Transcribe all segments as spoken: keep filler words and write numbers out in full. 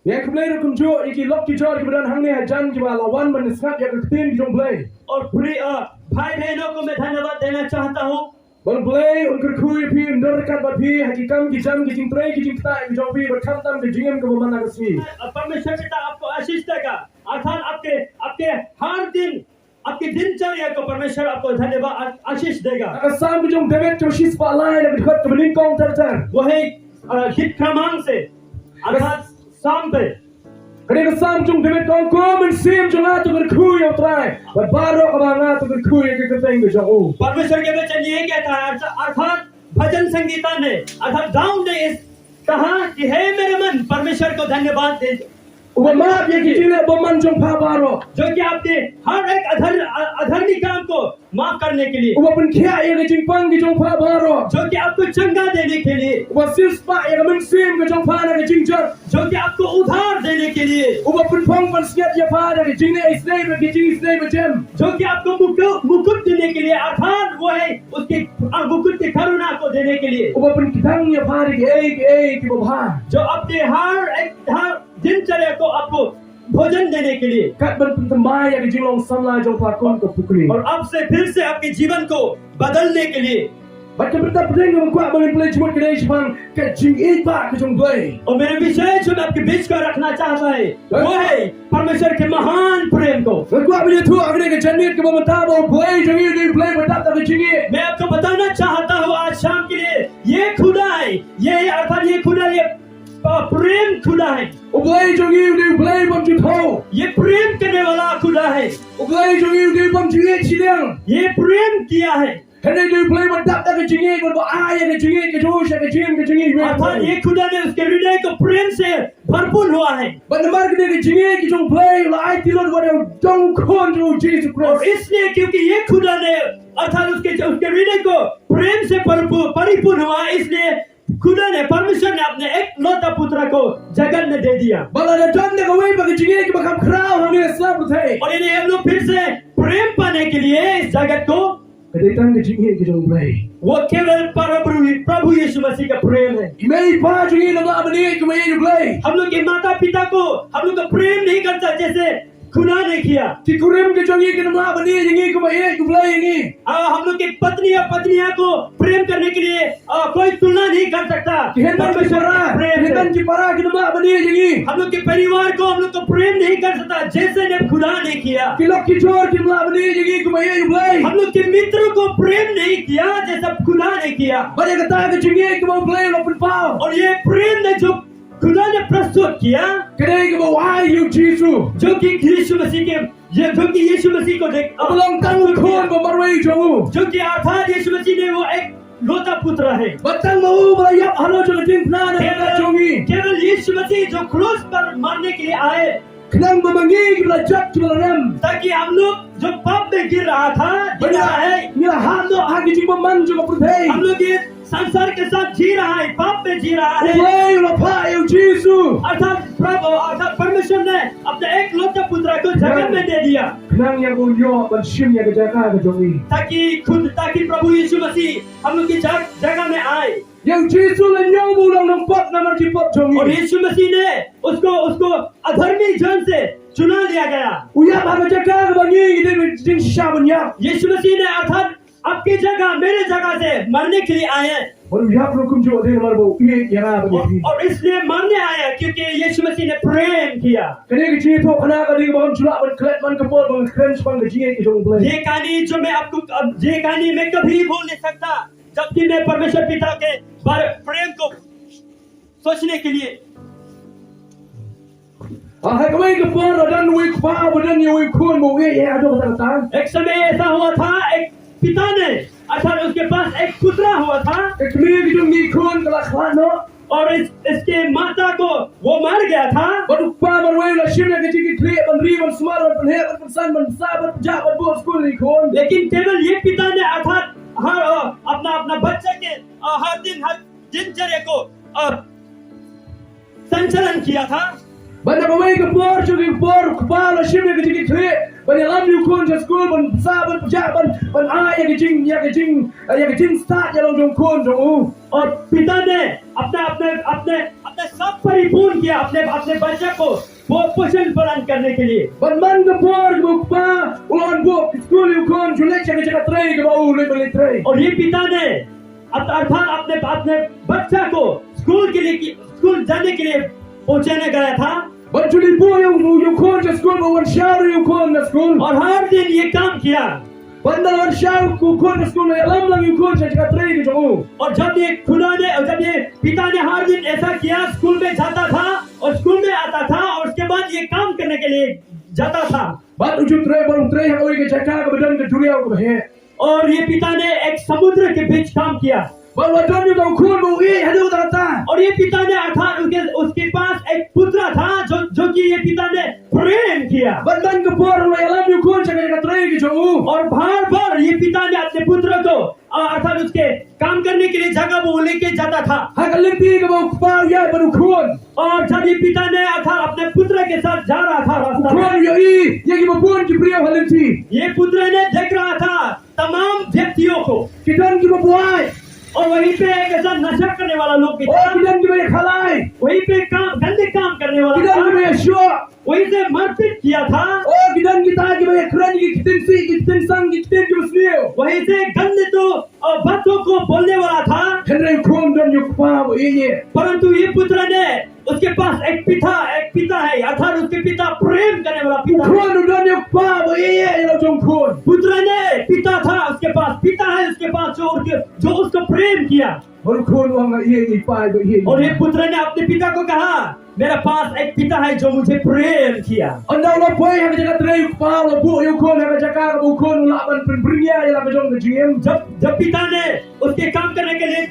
Ïa khublei ruh kumjuh ïa ki lok ki jor kiba don hangne hajan kiba la wan ban sngap ïa ka ktien jong U Blei. और प्रिय, अ, भाई बहनों को मैं धन्यवाद देना चाहता हूँ। Bad U Blei un kyrkhu ïa phi, un don ryngkat bad phi ha ki kam ki jam, ki jingtrei ki jingktah ki jong phi, bad khamtam ka jingim kaba man la ka sngi. और परमेश्वर पिता आपको आशीष देगा, अर्थात आपके, आपके हर दिन, आपके दिनचर्या को परमेश्वर आपको धन्यवाद, आ-, आशीष देगा। Ha ka Salm ka jong u David kaba shispah lai, na ka dkhot kaba nyngkong ter ter. वो है, अ, गीत क्रमांक से, अर्थात साम पे। Kane ka Salm jong u David ka ong, ko mynsiem jong nga to kyrkhu ïa U Trai, bad baroh kaba ha nga to kyrkhu ïa ka kyrteng ka jong u. परमेश्वर के वचन ये कहता है, अर्थ-, अर्थात भजन संगीता ने, अर्थात दाऊद ने इस कहा कि हे मेरे मन, परमेश्वर को धन्यवाद दे। Uba map ïa ki jingleh bymman jong pha baroh. जो कि आपके हर एक अधर-, अ-, अधर्मी काम को माफ करने के लिए। Uba pynkhiah ïa ki jingpang ki jong pha baroh. जो कि आपको चंगा देने के लिए। Uba shispah ïa ka mynsiem ka jong pha na ka jingjot. जो कि आपको उद्धार देने के लिए। Uba pynphong pansngiat ïa pha na ka jingisynei bad ka jingisynei bajem. जो कि आपको मुकु-, मुकुट देने के लिए, अर्थात वो है उसके, अ, मुकुट के करुणा को देने के लिए। Uba pynkdang ïa pha da kiei kiei kiba bha. जो आपके हर एक, हर दिनचर्या को आपको भोजन देने के लिए। Kat ban pynthymmai ïa ka jinglong samla jong pha kum ka pukri. और आपसे फिर से आपके जीवन को बदलने के लिए। Bad ka bynta pdeng kaba nga kwah ban pynleit jingmut ka dei shaphang ka jingïeit ba ka jong U Blei. और मेरे विषय जो मैं आपके बीच का रखना चाहता है, वो है परमेश्वर के महान प्रेम को। Nga kwah ban ïathuh ha kane ka janmiet kaba mynta ba U Blei jong ngi u dei U Blei ba dap da ka jingïeit. मैं आपको बताना चाहता हूँ आज शाम के लिए, ये खुदा है, ये अर्थात ये खुदा, ये, अ, प्रेम खुदा है। U Blei jong ngi u dei U Blei bym ju thew. ये प्रेम करने वाला खुदा है। U Blei jong ngi u dei bym ju ïeit shiliang. ये प्रेम किया है। Hynrei u dei U Blei ba dap da ka jingïeit, ba ai ïa ka jingïeit ka jong u sha ka jingim ka jong ngi. अर्थात ये खुदा ने उसके हृदय को प्रेम से भरपूर हुआ है। Bad namar kane ka jingïeit ka jong U Blei, u la ai tylli wat ïa u dong khun jong u Jisu Khrist. और इसलिए क्योंकि ये खुदा ने, अर्थात उसके, उसके हृदय को प्रेम से भरपूर, परिपूर्ण हुआ, इसलिए खुदा ने, परमेश्वर ने अपने एकलौता पुत्र को जगत में दे दिया। Bad lada don da kawei pat ka jingïeit kaba kham khraw hangne ha pyrthei. और यदि हम लोग फिर से प्रेम पाने के लिए इस जगत को, ka dei tang ka jingïeit ka jong U Blei. वो केवल प्रभु, प्रभु यीशु मसीह का प्रेम है। I mei i pa jong ngi ym lah ban ïeit kumba ïeit U Blei. हम लोग के माता पिता को हम लोग का प्रेम नहीं करता जैसे खुदा ने किया। Ki kurim ki jong ngi kin ym lah ban ïeit ïa ngi kumba ïeit U Blei ïa ngi. आ, हम लोग के पत्नी या पत्नियां को प्रेम करने के लिए, आ, कोई तुलना नहीं कर सकता। Ki hynmen ki para, प्रेम ki hynmen ki para kin ym lah ban ïeit ïa ngi. हम लोग के परिवार को हम लोग को प्रेम नहीं कर सकता जैसे ने खुदा ने किया। Ki lok ki jor kin ym lah ban ïeit ïa ngi kumba ïeit U Blei. हम लोग के मित्रों को प्रेम नहीं किया जैसा खुदा ने किया। Bad ïa kata ka jingïeit kaba U Blei u la pynpaw. और ये प्रेम ने जो खुदा ने प्रस्तुत किया, ka dei kaba u ai ïa u Jisu. जो कि यीशु मसीह के, ये जो कि यीशु मसीह को देख, kaba long tang u khun ba marwei jong u. जो कि अर्थात यीशु मसीह ने वो एकलौता पुत्र है। Bad tang ma u ba la ïap halor jong ka diengphna na ka bynta jong ngi. केवल यीशु मसीह जो क्रूस पर मरने के लिए आए। Khnang ba ma ngi kiba la jot kiba la rem, ताकि हम लोग जो पाप में गिर रहा था, गिर रहा है, ngi la hap noh ha ki jingbymman jong ka pyrthei. हम लोग ये संसार के साथ जी रहा है, पाप में जी रहा है। U Blei u la phah ïa u Jisu. अर्थात प्रभु, अर्थात परमेश्वर ने अपने एकलौते पुत्र को जगत में दे दिया। Khnang ïa u ïoh ban shim ïa ka jaka ka jong ngi. ताकि खुद, ताकि प्रभु यीशु मसीह हम लोग की जग-, जगह में आए। Ïa u Jisu la ñiew ba u long nongpop namar ki pop jong ngi. और यीशु मसीह ने उसको, उसको अधर्मी जन से चुना लिया गया। U ïap ha ka jaka kaba ngi ngi dei ban jingshisha ban ïap. यीशु मसीह ने अर्थात आपकी जगह, मेरे जगह से मरने के लिए आए हैं। Bad u ïap ruh kumjuh dei namar ba u ïeit ïa nga bad ïa phi. और, और इसलिए मरने आए हैं क्योंकि यीशु मसीह ने प्रेम किया। Kane ka jingïathuhkhana ka dei kaba ngam ju lah ban klet man ka por ba ngan kren shaphang ka jingïeit ka jong U Blei. ये कहानी जो मैं आपको, अब ये कहानी मैं कभी भूल नहीं सकता, जबकि मैं परमेश्वर पिता के बारे प्रेम को सोचने के लिए। Ah, ha kawei ka por la don uwei u kpa uba don ïa uwei u khun ba u ïeit haduh katta katta. एक समय ऐसा हुआ था, एक पिता ने, अर्थात उसके पास एक पुत्र हुआ था। Ka kmie ka jong kine ki khun ka la khlad noh. और इस, इसके माता को वो मर गया था। Bad u kpa marwei u la shim ïa ka jingkitkhlieh ban ri ban sumar ban pynheh ban pynsan ban pynshai ban pynjah ban buh skul ïa ki khun. लेकिन केवल ये पिता ने अर्थात हर, अ, अपना, अपना बच्चा के, अ, हर दिन, हर दिनचर्या को, अ, संचालन किया था। Bad ha kawei ka por, jong ka por, u kpa u la shim ïa ka jingkitkhlieh ban ïalam ïa u khun sha skul, ban pynshai, ban pynjah, ban, ban ai ïa ka jing, ïa ka jing, ïa ka jingstad ïalong jong u khun jong u. और पिता ने अपना अपने अपने अपने सब परिपूर्ण किया, अपने अपने बच्चा को वो पोषण पालन करने के लिए। Bad man ka por ba u kpa u la wan buh skul ïa u khun, u ju leit sha ka jaka trei kaba u leit ban leit trei. और ये पिता ने अप-, अर्थात अपने अपने बच्चा को स्कूल के लिए कि-, स्कूल जाने के लिए पहुंचाने गया था। Bad u ju leit buh ïa u, ïa u khun sha skul, ba u wan shaw ïa u khun na skul. और हर दिन ये काम किया। Bad ynda la wan shaw u khun na skul, la ïalam lang ïa u khun sha ka jaka trei ka jong u. और जब ये खुदा ने, और जब ये पिता ने हर दिन ऐसा किया, स्कूल में जाता था और स्कूल में आता था और उसके बाद ये काम करने के लिए जाता था। Bad u ju trei, bad u trei ha kawei ka jaka kaba don ka duriaw kaba heh. और ये पिता ने एक समुद्र के बीच काम किया। Bad u la don ïa u khun ba u ïeit haduh katta katta. और ये पिता ने, अर्थात उसके, उसके पास एक पुत्र था जो, जो कि ये पिता ने प्रेम किया। Bad man ka por u la ïalam ïa u khun sha ka jaka trei ka jong u. और बार-बार ये पिता ने अपने पुत्र को, अ, अर्थात उसके काम करने के लिए जगह वो लेके जाता था। Ha ka lynti kaba u kpa u ïaid bad u khun. और जब ये पिता ने, अर्थात अपने पुत्र के साथ जा रहा था रास्ता में, u khun u ïohi ïa kiba bun ki briew ha lynti. ये पुत्र ने देख रहा था तमाम व्यक्तियों को। Ki don kiba buaid. और वहीं पे एक ऐसा नशा करने वाला लोग भी था। Ki don kiba ïakhalai. वहीं पे काम, गंदे काम करने वाला था। Ki don kiba ïashoh. वहीं से मारपीट किया था। Ki don kita kiba ïakren ki ktien sih, ki ktien sang, ki ktien kiba sniew. वहीं से गंदे तो, अ, बातों को बोलने वाला था। Hynrei u khun u don ïa u kpa ba ïeit. परंतु ये पुत्र ने, उसके पास एक पिता, एक पिता है, अर्थात उसके पिता प्रेम करने वाला पिता है। U khun u don ïa u kpa ba ïeit ïa la u jong u khun. पुत्र ने पिता था, उसके पास पिता है, उसके पास जो, जो उसको प्रेम किया। Bad u khun u ong, nga ïeit ïa i pa ba ïeit. और ये पुत्र ने अपने पिता को कहा, मेरा पास एक पिता है जो मुझे प्रेम किया। Ynda u la poi ha ka jaka trei u kpa, u la buh ïa u khun ha ka jaka kaba u khun u lah ban pynbring ïa la ka jong ka jingim. जब, जब पिता ने उसके काम करने के लिए,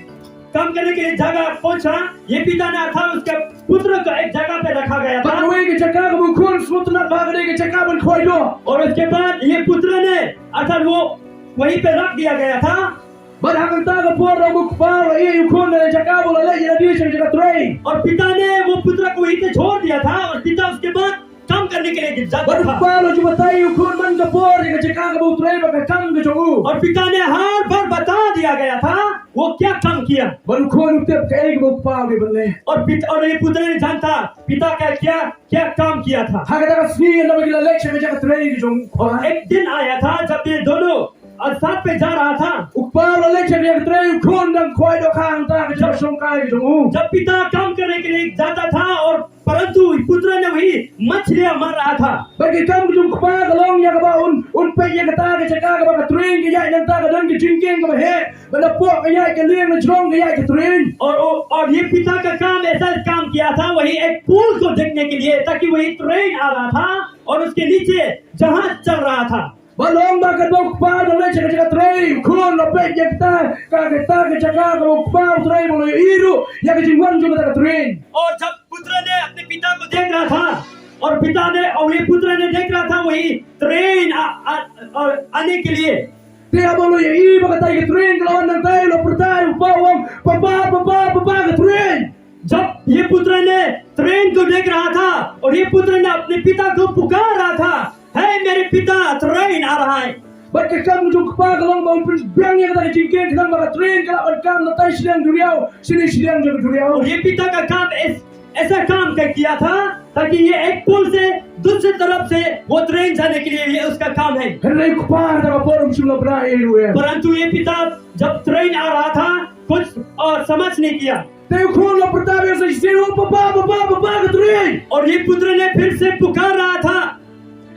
काम करने के लिए जगह पहुंचा, ये पिता ने, अर्थात उसके पुत्र को एक जगह पे रखा गया था। Bad kawei ka jaka kaba u khun u sngewtynnad bha ka dei ka jaka ban khwai doh. और उसके बाद ये पुत्र ने, अर्थात वो वहीं पे रख दिया गया था। Bad ha kata ka por, u kpa u la ïeh ïa u khun na ka jaka ba u la leit ïa lade sha ka jaka trei. और पिता ने वो पुत्र को वहीं पे छोड़ दिया था और पिता उसके बाद काम करने के लिए जाता था। Bad u kpa u la ju batai ïa u khun man ka por ïa ka jaka kaba u trei bad ka kam ka jong u. और पिता ने हर बार बता दिया गया था वो क्या काम किया। Bad u khun u tip kaei kaba u kpa u dei ban leh. और पिता, और ये पुत्र ने जानता पिता का क्या, क्या काम किया था। Ha kata ka sngi, ynda ba ki la leit sha ka jaka trei ka jong u kpa, एक दिन आया था जब ये दोनों और साथ में जा रहा था। U kpa u la leit sha ka jaka trei, u khun u dang khwai dohkha hangta ha ka jaka shongkai ka jong u. जब पिता काम करने के लिए जाता था और परंतु पुत्र ने वही मछलियां मार रहा था। Bad ka kam ka jong u kpa ka long ïa kaba un, un peit ïa kata ka jaka kaba ka treiñ ka ïaid, nangta ka don ka jingkieng kaba heh. Bad napoh ka ïaid ka lieng, na jrong ka ïaid ka treiñ. और, और, और ये पिता का काम, ऐसा काम किया था, वही एक पुल को देखने के लिए, ताकि वही ट्रेन आ रहा था और उसके नीचे जहाज चल रहा था। Bad long ba katba u kpa u dang leit sha ka jaka trei, u khun u la peit ïa kata, ka, kata ka jaka kaba u kpa u trei, ba u la ïohi ruh ïa ka jingwan jong kata ka treiñ. और जब पुत्र ने अपने पिता को देख रहा था, और पिता ने, और ये पुत्र ने देख रहा था वही ट्रेन आ, आ, आ, आने के लिए। Te haba u la ïohi ba katai ka treiñ ka la wan nangtai, u la pyrta, u kpa u ong, "Papa, papa, papa, ka treiñ!" जब ये पुत्र ने ट्रेन को देख रहा था और ये पुत्र ने अपने पिता को पुकार रहा था, "हे मेरे पिता, ट्रेन आ रहा है।" Bad ka kam ka jong u kpa ka long ba un pynbiang ïa kata ka jingkieng khnang ba ka treiñ ka lah ban kam na tai shiliang duriaw sha kane shiliang jong ka duriaw. और ये पिता का काम ऐस-, ऐसा काम का किया था ताकि ये एक पुल से दूसरी तरफ से वो ट्रेन जाने के लिए ये उसका काम है। Hynrei u kpa ha kata ka por um shym la bna ei ruh em. परंतु ये पिता जब ट्रेन आ रहा था, कुछ, अ, समझ नहीं किया। Te u khun u la pyrta biang sa shisien, "Papa, papa, papa, ka treiñ!" और ये पुत्र ने फिर से पुकार रहा था।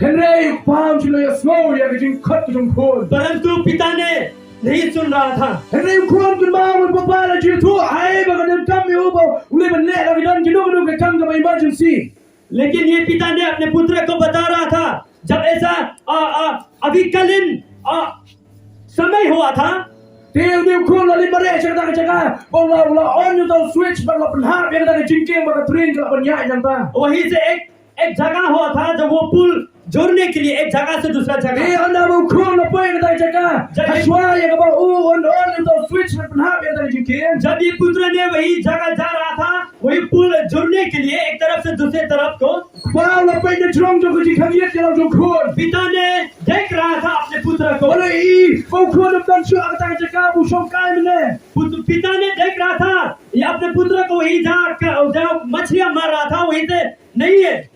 Hynrei u kpa um shym la ïohsngew ïa ka jingkhot ka jong u khun. परंतु पिता ने नहीं सुन रहा था। Hynrei u khun u kynmaw ba u papa u la ju ïathuh, haei ba ka donkam ïa u ba u leit ban leh la ka don kano kano ka kam kaba emergency. लेकिन ये पिता ने अपने पुत्र को बता रहा था, जब ऐसा, अ, अ, अभिकालीन, अ, समय हुआ था। Te une u khun u la leit mareh sha kata ka jaka, ba u la, u la on ïa uta u switch, ba u la pynhap ïa kata ka jingkieng ba ka treiñ ka lah ban ïaid nangta. वहीं से एक, एक जगह हुआ था, जब वो पुल जोड़ने के लिए एक जगह से दूसरा जगह। Te ynda ba u khun u la poi ïa kata ka jaka, hashwa ïa kaba u on, on ïa uta u switch ban pynhap ïa kata ka jingkieng. जब ये पुत्र ने वही जगह जा रहा था, वही पुल जोड़ने के लिए एक तरफ से दूसरे तरफ को। U kpa u la peit na jrong jong ka jingkhang ïit ïa la u jong u khun. पिता ने देख रहा था अपने पुत्र को। U la ïohi ba u khun um don shuh ha kata ka jaka ba u shongkai mynne. पुत-, पिता ने देख रहा था ये अपने पुत्र को वही जहाँ का- जहाँ मछलियां मार रहा था, वहीं से नहीं है।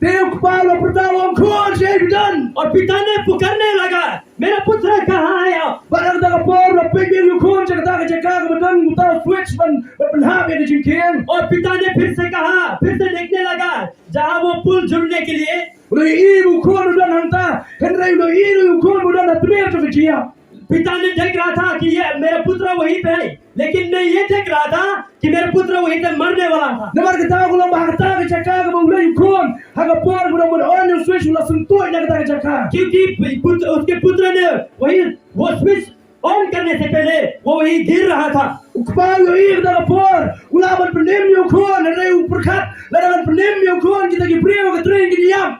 Te u kpa u la pyrta u ong, khun, shaei phi don? और पिता ने पुकारने लगा, मेरा पुत्र कहाँ है? Bad ha kata ka por u la peit biang ïa u khun sha kata ka jaka kaba don uta u switch ban ban pynhap ïa ka jingkheiñ. और पिता ने फिर से कहा, फिर से देखने लगा, जहाँ वो पुल जुड़ने के लिए। U la ïohi ba u khun u don hangta, hynrei u la ïohi ruh ïa u khun ba u don ha tmier jong ka jingïap. पिता ने देख रहा था कि ये मेरा पुत्र वहीं पे है, लेकिन मैं ये देख रहा था कि मेरा पुत्र वहीं पे मरने वाला था। Namar kata ka long ba ha kata ka jaka kaba u leit u khun, ha ka por kaba u dang ban on ïa u switch u la sngewthuh na kata ka jaka. क्योंकि पुत्र, उसके पुत्र ने वही, वो स्विच ऑन करने से पहले वो वहीं गिर रहा था। U kpa u ïohi kata ka por, u lah ban pynim ïa u khun, hynrei u pyrkhat lada ban pynim ïa u khun kita ki briew ha ka treiñ kin ïap.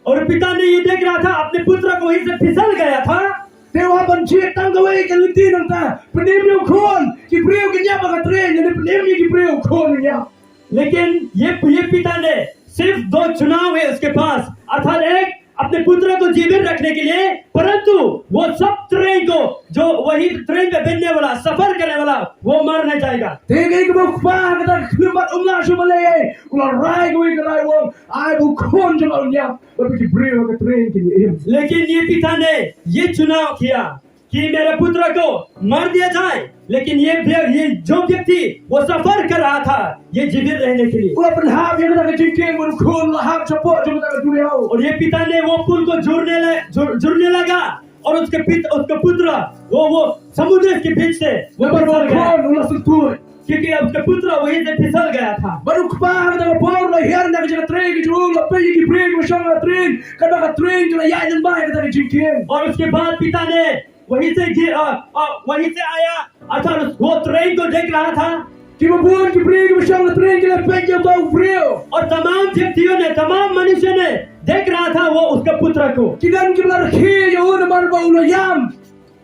और पिता ने ये देख रहा था, अपने पुत्र को वहीं से फिसल गया था। Te u hap ban jied tang kawei ka lynti nangta, pynim ïa u khun, ki briew kin ïap ha ka treiñ, lane pynim ïa ki briew u khun u ïap. लेकिन ये ये पिता ने सिर्फ दो चुनाव है उसके पास, अर्थात एक अपने पुत्र को जीवित रखने के लिए, परंतु वो सब ट्रेन को, जो वही ट्रेन पे बैठने वाला, सफर करने वाला, वो मरने जाएगा। Te kaei kaba u kpa ha kata ka khyllipmat um lah shuh ban leh ei, u la rai kawei ka rai u ong, ai ba u khun jong nga un ïap, bad ba ki briew ha ka treiñ kin ïa im. लेकिन ये पिता ने ये चुनाव किया कि मेरे पुत्र को मार दिया जाए, लेकिन ये व्य- ये जो व्यक्ति वो सफर कर रहा था ये जीवित रहने के लिए। U la pynhap ïa kata ka jingkheiñ bad u khun u la hap shapoh jong kata ka duriaw. और ये पिता ने वो पुल को जुड़ने ल- जुड़- जुड़ने लगा और उसके पित उसका पुत्र वो वो समुद्र के बीच से वो Namar ba u khun u la sngewthuh. क्योंकि उसका पुत्र वहीं से फिसल गया था। Bad u kpa ha kata ka por u la hiar na ka jaka treiñ ka jong u, u la peit ïa ki briew kiba shong ha treiñ, katba ka treiñ ka la ïaid lyngba ïa kata ka jingkheiñ. और उसके बाद पिता ने वहीं से गिर- अ, अ, वहीं से आया, अर्थात वो ट्रेन को देख रहा था। Kiba bun ki briew kiba shong ha treiñ ki la peit ïa uta u briew. और तमाम व्यक्तियों ने, तमाम मनुष्य ने देख रहा था वो उसका पुत्र को। Ki don kiba la rkhie ïa u namar ba u la ïam.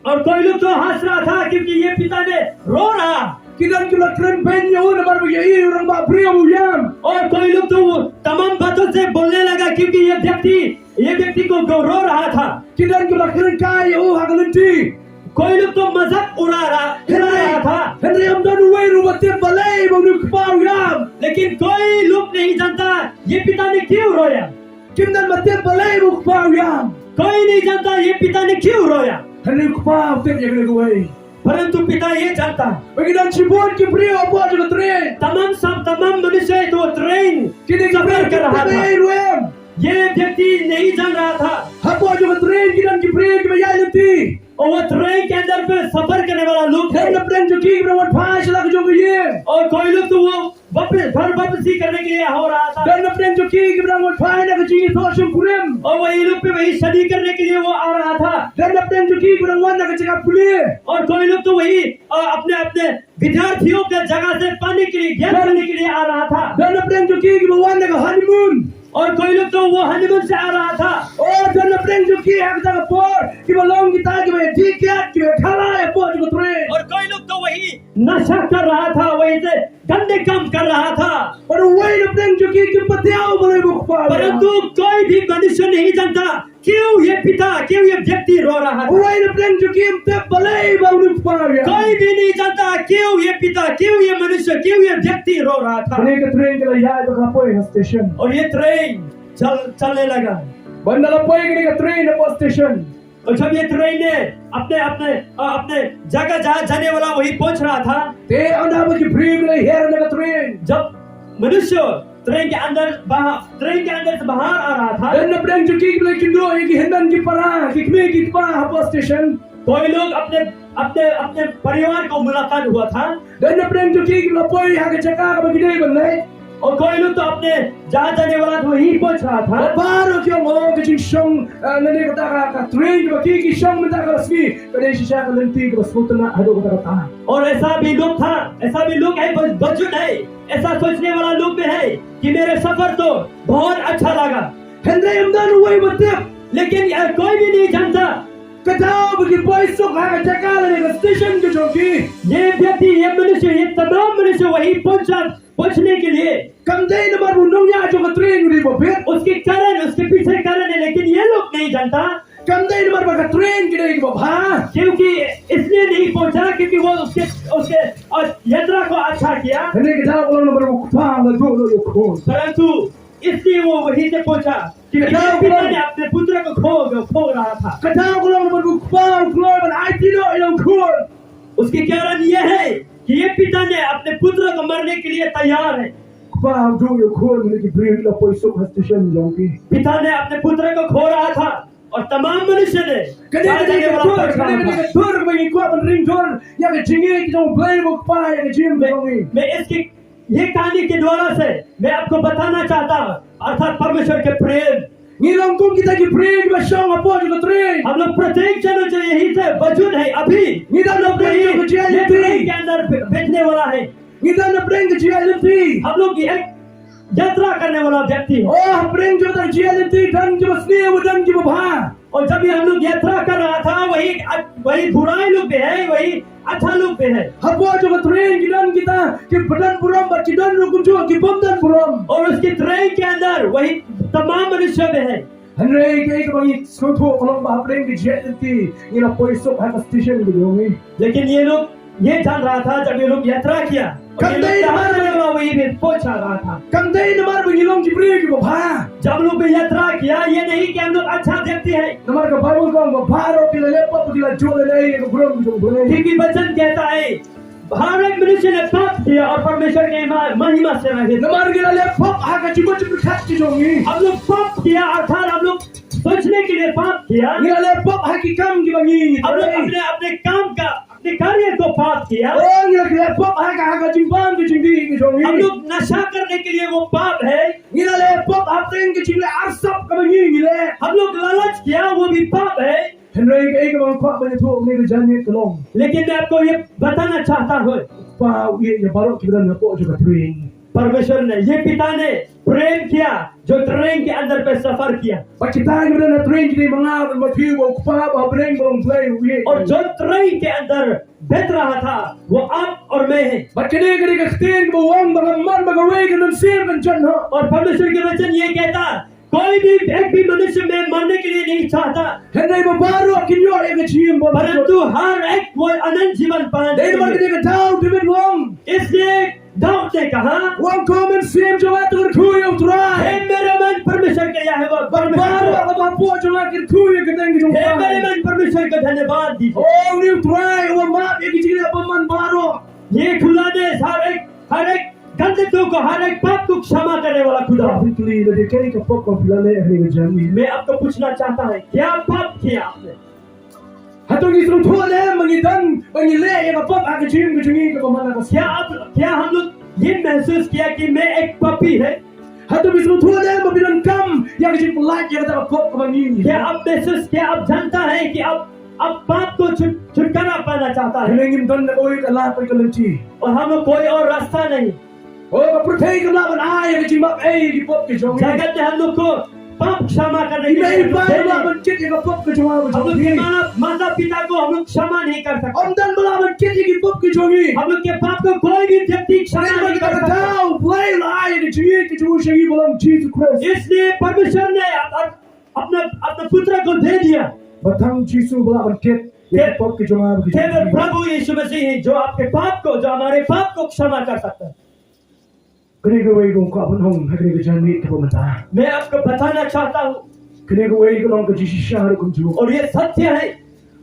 और कोई लोग तो हंस रहा था क्योंकि ये पिता ने रो रहा। Ki don kiba la kren beiñ ïa u namar ba ki ïohi u rangbah briew u ïam. और कोई लोग तो वो तमाम बातों से बोलने लगा क्योंकि ये व्यक्ति, ये व्यक्ति को रो रहा था। Ki don kiba la kren kai ïa u ha ka lynti. कोई लोग तो मजाक उड़ा रहा, उड़ा रहा था। Hynrei ym don uwei ruh ba tip balei ba une u kpa u ïam. लेकिन कोई लोग नहीं जानता ये पिता ने क्यों रोया। Kim don ba tip balei ba u kpa u ïam. कोई नहीं जानता ये पिता ने क्यों रोया। Hynrei u kpa u tip ïa kane kawei. परंतु पिता ये जानता। Ba ki don shibun ki briew hapoh jong ka treiñ. तमाम सब, तमाम मनुष्य तो ट्रेन सफर कर रहा था। Kine ki briew ki tip ei ruh em. ये व्यक्ति नहीं जान रहा था। Hapoh jong ka treiñ ki don ki briew kiba ïaid lynti. और वो ट्रेन के अंदर पे सफर करने वाला लोग थे। Don napdeng jong ki kiba dang wan phai sha la ka jong ka ïing. और कोई लोग तो वो वापस, घर वापसी करने के लिए हो रहा था। Don napdeng jong ki kiba dang wan phai na ka jingïathoh shongkurim. और वही लोग पे वही शादी करने के लिए वो आ रहा था। Don napdeng jong ki kiba dang wan na ka jaka pule. और कोई लोग तो वही, अ, अपने, अपने विद्यार्थियों के जगह से पढ़ने के लिए, ज्ञान करने के लिए आ रहा था। Don napdeng jong ki kiba wan na ka honeymoon. और कोई लोग तो वो हनीमून से आ रहा था। O, don napdeng jong ki ha kata ka por kiba long kita kiba ïa dih kiad, kiba ïa khalai hapoh jong ka treiñ. और कोई लोग तो वही नशा कर रहा था, वहीं से गंदे काम कर रहा था। Bad uwei napdeng jong ki kim pat ïoh balei ba u kpa u ïam. परंतु कोई भी मनुष्य नहीं जानता क्यों ये पिता, क्यों ये व्यक्ति रो रहा था। Uwei napdeng jong ki ym tip balei ba une u kpa u ïam. कोई भी नहीं जानता क्यों ये पिता, क्यों ये मनुष्य, क्यों ये व्यक्ति रो रहा था। Kane ka treiñ ka la ïaid bad ka la poi ha station. और ये ट्रेन चल, चलने लगा। Bad ynda la poi kane ka treiñ hapoh station. और जब ये ट्रेन ने अपने, अपने, अ, अपने जगह जहाँ जाने वाला वहीं पहुंच रहा था। Te ynda ba ki briew ki la hiar na ka treiñ. जब मनुष्य ट्रेन के अंदर बाहर, ट्रेन के अंदर से बाहर आ रहा था। Don napdeng jong ki kiba la kynduh ïa ki hynmen ki para, ki kmie ki kpa hapoh station. कोई लोग अपने, अपने, अपने परिवार को मुलाकात हुआ था। Don napdeng jong ki kiba la poi ha ka jaka kaba ki dei ban leit. और कोई लोग तो अपने जहाँ जाने वाला था वहीं पहुंच रहा था। Bad baroh ki ong, o, ka jingshong, eh, lane kata ka, ka treiñ kaba ki, ki shong mynta ka sngi ka dei shisha ka lynti kaba sngewtynnat haduh katta katta. और ऐसा भी लोग था, ऐसा भी लोग है, बस, मौजूद है, ऐसा सोचने वाला लोग भी है कि मेरा सफर तो बहुत अच्छा लगा। Hynrei ym don uwei ba tip. लेकिन, अ, कोई भी नहीं जानता। Ka daw ba ki poi suk ha ka jaka lane ka station ka jong ki. ये व्यक्ति, ये मनुष्य, ये तमाम मनुष्य वहीं पहुंचा, पहुंचने के लिए। Kam dei namar ba u nongñiah jong ka treiñ u dei uba bit. उसके कारण, उसके पीछे कारण है, लेकिन ये लोग नहीं जानता। Kam dei namar ba ka treiñ ka dei kaba bha. क्योंकि इसलिए नहीं पहुंचा, क्योंकि वो उसके, उसके, अ, यात्रा को अच्छा किया। Hynrei ka daw ka long namar ba u kpa u la duh noh ïa u khun. परंतु इसलिए वो वहीं से पूछा कि ये पिता ने अपने पुत्र को खो, खो रहा था। Ka daw ka long namar ba u kpa u kloi ban aiti noh ïa u khun. उसके कारण यह है कि ये पिता ने अपने पुत्र को मरने के लिए तैयार है। Kpa u duh ïa u khun, hynrei ki briew ki la poi suk ha station jong ki. पिता ने अपने पुत्र को खो रहा था और तमाम मनुष्य ने कने कने ka dur, kane kane ka dur ba ngi kwah ban ring dur ïa ka jingïeit jong U Blei, ba u kpa ïa ka jingim jong ngi. मैं इसकी, ये कहानी के द्वारा से मैं आपको बताना चाहता हूँ, अर्थात परमेश्वर के प्रेम। Ngi long kum kita ki briew kiba shong hapoh jong ka treiñ. हम लोग प्रत्येक जन जो यहीं से मौजूद है अभी, ngi don hapdeng jong ka jingïaid lynti, ये ट्रेन के अंदर बै-, बैठने वाला है। Ngi don hapdeng ka jingïaid lynti. हम लोग एक यात्रा करने वाला व्यक्ति है। Oh, hapdeng jong ka jingïaid lynti don kiba sniew, don kiba bha. और जब ये हम लोग यात्रा कर रहा था, वही अ-, वही बुराई लोग भी है, वही अच्छा लोग भी है। Hapoh jong ka treiñ ki don kita kiba don burom bad ki don ruh kumjuh ki bym don burom. और उसकी ट्रेन के अंदर वही तमाम मनुष्य भी है। Hynrei kaei kaba ngi sngewthuh ka long ba hapdeng ka jingïaid lynti ngi la poi suk ha ka station ka jong ngi. लेकिन ये लोग ये जान रहा था, जब ये लोग यात्रा किया, और ये लोग जहाँ जाने वाला वहीं पे पहुंचा रहा था। Kam dei namar ba ngi long ki briew kiba bha. जब हम लोग भी यात्रा किया, ये नहीं कि हम लोग अच्छा व्यक्ति है। Namar ka Baibl ka ong ba baroh ki la leh pop, ki la ju leh ïa ka burom jong U Blei. क्योंकि वचन कहता है, हर एक मनुष्य ने पाप किया और परमेश्वर की मा-, महिमा से रहित। Namar ngi la leh pop ha ka jingmut jingpyrkhat ka jong ngi. हम लोग पाप किया, अर्थात हम लोग सोचने के लिए पाप किया। Ngi la leh pop ha ki kam kiba ngi, हम लोग अपने, अपने काम का, अपने कार्य को पाप किया। Oh, ngi la leh pop ha ka, ha ka jingbam ka jingdih ka jong ngi. हम लोग नशा करने के लिए वो पाप है। Ngi la leh pop hapdeng ka jingleh arsap kaba ngi, ngi leh. हम लोग लालच किया, वो भी पाप है। Hynrei kaei kaba nga kwah ban ïathuh ha kane ka janmiet ka long, लेकिन मैं आपको ये बताना चाहता हूँ, U Kpa u ïeit ïa baroh kiba don hapoh jong ka treiñ. परमेश्वर ने, ये पिता ने प्रेम किया जो ट्रेन के अंदर पे सफर किया। Bad kita kiba don ha treiñ ki dei ma nga bad ma phi, ba u Kpa ba ha bneng, ba long Blei u ïeit. और जो ट्रेन के अंदर बैठ रहा था, वो आप और मैं है। Bad kane ka dei ka ktien kaba ong ba ka mon bad kawei ka mynsiem kan jot noh. और परमेश्वर के वचन ये कहता, कोई भी एक भी मनुष्य में मरने के लिए नहीं चाहता। Hynrei ba baroh kin ïoh ïa ka jingim ba, परंतु हर एक वो अनंत जीवन पाने के लिए। Dei namar kane ka daw David u ong, इसलिए दाऊद ने कहा, u ong, ko mynsiem jong nga to kyrkhu ïa U Trai. हे मेरे मन परमेश्वर के यहोवा, bad baroh kaba hapoh jong nga kyrkhu ïa ka kyrteng ka jong U Trai. हे मेरे मन परमेश्वर का धन्यवाद दीजिए। Oh, une U Trai uba map ïa ki jingleh bymman baroh. ये खुदा ने हर एक, हर एक गलतियों को, हर एक पाप को क्षमा करने वाला खुदा। Bad phi kylli lada kaei ka pop kaba phi la leh ha kane ka janmiet. मैं आपको पूछना चाहता है, क्या पाप किया आपने? Hato ngi sngewthuh ne em ba ngi don, ba ngi leh ïa ka pop ha ka jingim ka jong ngi kaba man la ka sngi? क्या आप, क्या हम लोग ये महसूस किया कि मैं एक पापी है? Hato ngi sngewthuh ne em ba ngi donkam ïa ka jingpyllait ïa kata ka pop kaba ngi, क्या आप महसूस, क्या आप जानता है कि आप, आप पाप को छुट-, छुटकारा पाना चाहता है? Hynrei ngim don da kawei ka lad bad ka lynti. और हम लोग कोई और रास्ता नहीं। Oh, ka pyrthei kam lah ban ai ïa ka jingmap ei ïa ki pop ki jong ngi. जगत ने हम लोग को पाप क्षमा करने के लिए हम लोग दे नहीं। Ki mei ki pa kam lah ban kit ïa ka pop ka jong nga bad jong phi. हम लोग के माँ, माता पिता को हम लोग क्षमा नहीं कर सकते। Ym don ba lah ban kit ïa ki pop ki jong ngi. हम लोग के पाप को कोई भी व्यक्ति क्षमा नहीं कर सकता। Namar kata ka daw U Blei u la ai ïa ka jingïeit ka jong u sha ngi ba long Jisu Khrist. इसलिए परमेश्वर ने अप-, अप-, अपने, अपने पुत्र को दे दिया। Ba tang Jisu ba lah ban kit ïa ki pop ki jong nga bad ki jong phi. केवल प्रभु यीशु मसीह है जो आपके पाप को, जो हमारे पाप को क्षमा कर सकता है। Kane kawei kaba nga kwah ban ong ha kane ka janmiet kaba mynta. मैं आपको बताना चाहता हूँ। Kane kawei ka long ka jingshisha ruh kumjuh. और ये सत्य है।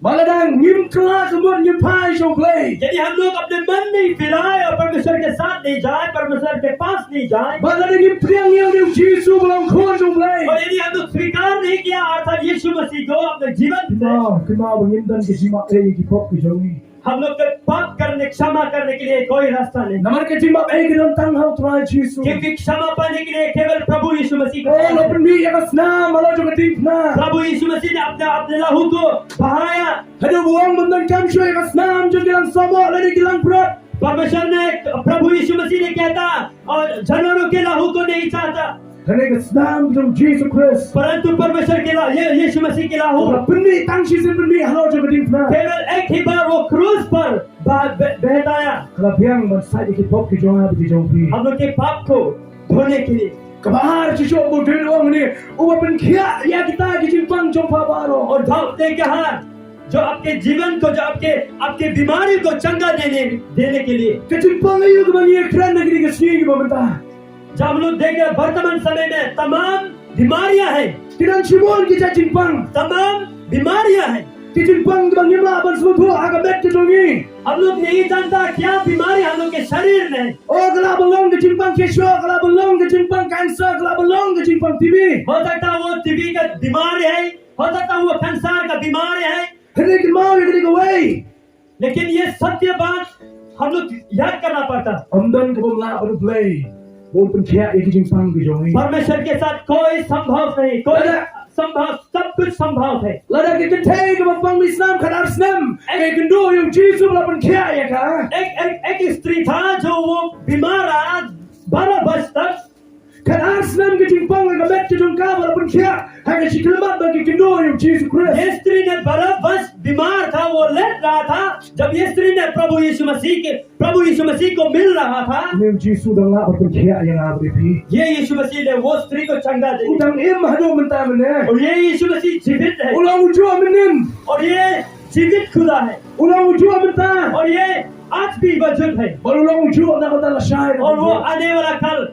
Ba lada ngim kylla ka mut ngim phai sha U Blei, यदि हम लोग अपने मन नहीं फिराए और परमेश्वर के साथ नहीं जाए, परमेश्वर के पास नहीं जाए, ba lada ngim pdiang ïa une U Jisu ba long Khun jong U Blei, और यदि हम लोग स्वीकार नहीं किया अर्थात यीशु मसीह को अपने जीवन में, kynmaw, kynmaw ba ngim don ka jingmap ei ïa ki pop ki jong ngi. हम लोग के पाप करने, क्षमा करने के लिए कोई रास्ता नहीं। Namar ka jingmap ei ka don tang ha U Trai Jisu. क्योंकि क्षमा पाने के लिए केवल प्रभु यीशु मसीह का, oh, la pynmih ïa ka snam halor jong ka diengphna. प्रभु यीशु मसीह ने अपना, अपने लहू को बहाया। Haduh ba u ong bym donkam shuh ïa ka snam jong ki langsohmoh lane ki langbrot. परमेश्वर ने, प्रभु यीशु मसीह ने कहता, और जानवरों के लहू को नहीं चाहता। Hynrei ka snam jong Jisu Khrist, परंतु परमेश्वर के ला-, ये, यीशु मसीह के लहू, ka la pynmih tang shisien pynmih halor jong ka diengphna. केवल एक ही बार वो क्रूस पर बह-, बह-, बहताया। Ka la biang ban sait ïa ki pop ki jong nga bad ki jong phi. हम लोग के पाप को धोने के लिए। Kaba ar, shisha ba u David u ong ne, uba pynkhiah ïa kita ki jingpang jong pha baroh. और दाऊद ने कहा, जो आपके जीवन को, जो आपके, आपके बीमारी को चंगा देने, देने के लिए। Ka jingpang aïu kaba ngi ïakren ha kine ki sngi kiba mynta? जब हम लोग देख रहे हैं, वर्तमान समय में तमाम बीमारियां हैं। Ki don shibun ki jait jingpang. तमाम बीमारियां हैं। Ki jingpang kiba ngim lah ban sngewthuh ha ka met ka jong ngi. हम लोग नहीं जानता क्या बीमारी हम लोग के शरीर में है। Oh, ka lah ban long ka jingpang cancer, ka lah ban long ka jingpang cancer, ka lah ban long ka jingpang T B. हो सकता है वो टीबी का बीमारी है, हो सकता है वो कैंसर का बीमारी है। Hynrei kynmaw ïa kane kawei. लेकिन ये सत्य बात हम लोग याद करना पड़ता। Ym don kaba ym lah bad U Blei ba un pynkhiah ïa ki jingpang ki jong ngi. परमेश्वर के साथ कोई संभव नहीं, कोई संभव, सब कुछ संभव है। Lada ka kynthei kaba pang misnam khatar snem ka ïakynduh ïa U Jisu ba la pynkhiah ïa ka. एक, एक, एक स्त्री था जो वो बीमार रहा बारह वर्ष तक। Khatar snem ka jingpang ka met ka jong ka ba la pynkhiah ha ka jingkyllimat ba ka ïakynduh ïa U Jisu Khrist. ये स्त्री ने बारह वर्ष बीमार था, वो लेट रहा था। जब ये स्त्री ने प्रभु यीशु मसीह के, प्रभु यीशु मसीह को मिल रहा था, Une U Jisu u dang lah ban pynkhiah ïa nga bad ïa phi. ये यीशु मसीह ने वो स्त्री को चंगा दे दिया। U dang im haduh mynta mynne. और ये यीशु मसीह जीवित है। U long ujuh mynnin. और ये जीवित खुदा है। U long ujuh mynta. और ये आज भी मौजूद है। Bad u long ujuh na ka bynta lashai. और वो आने वाला कल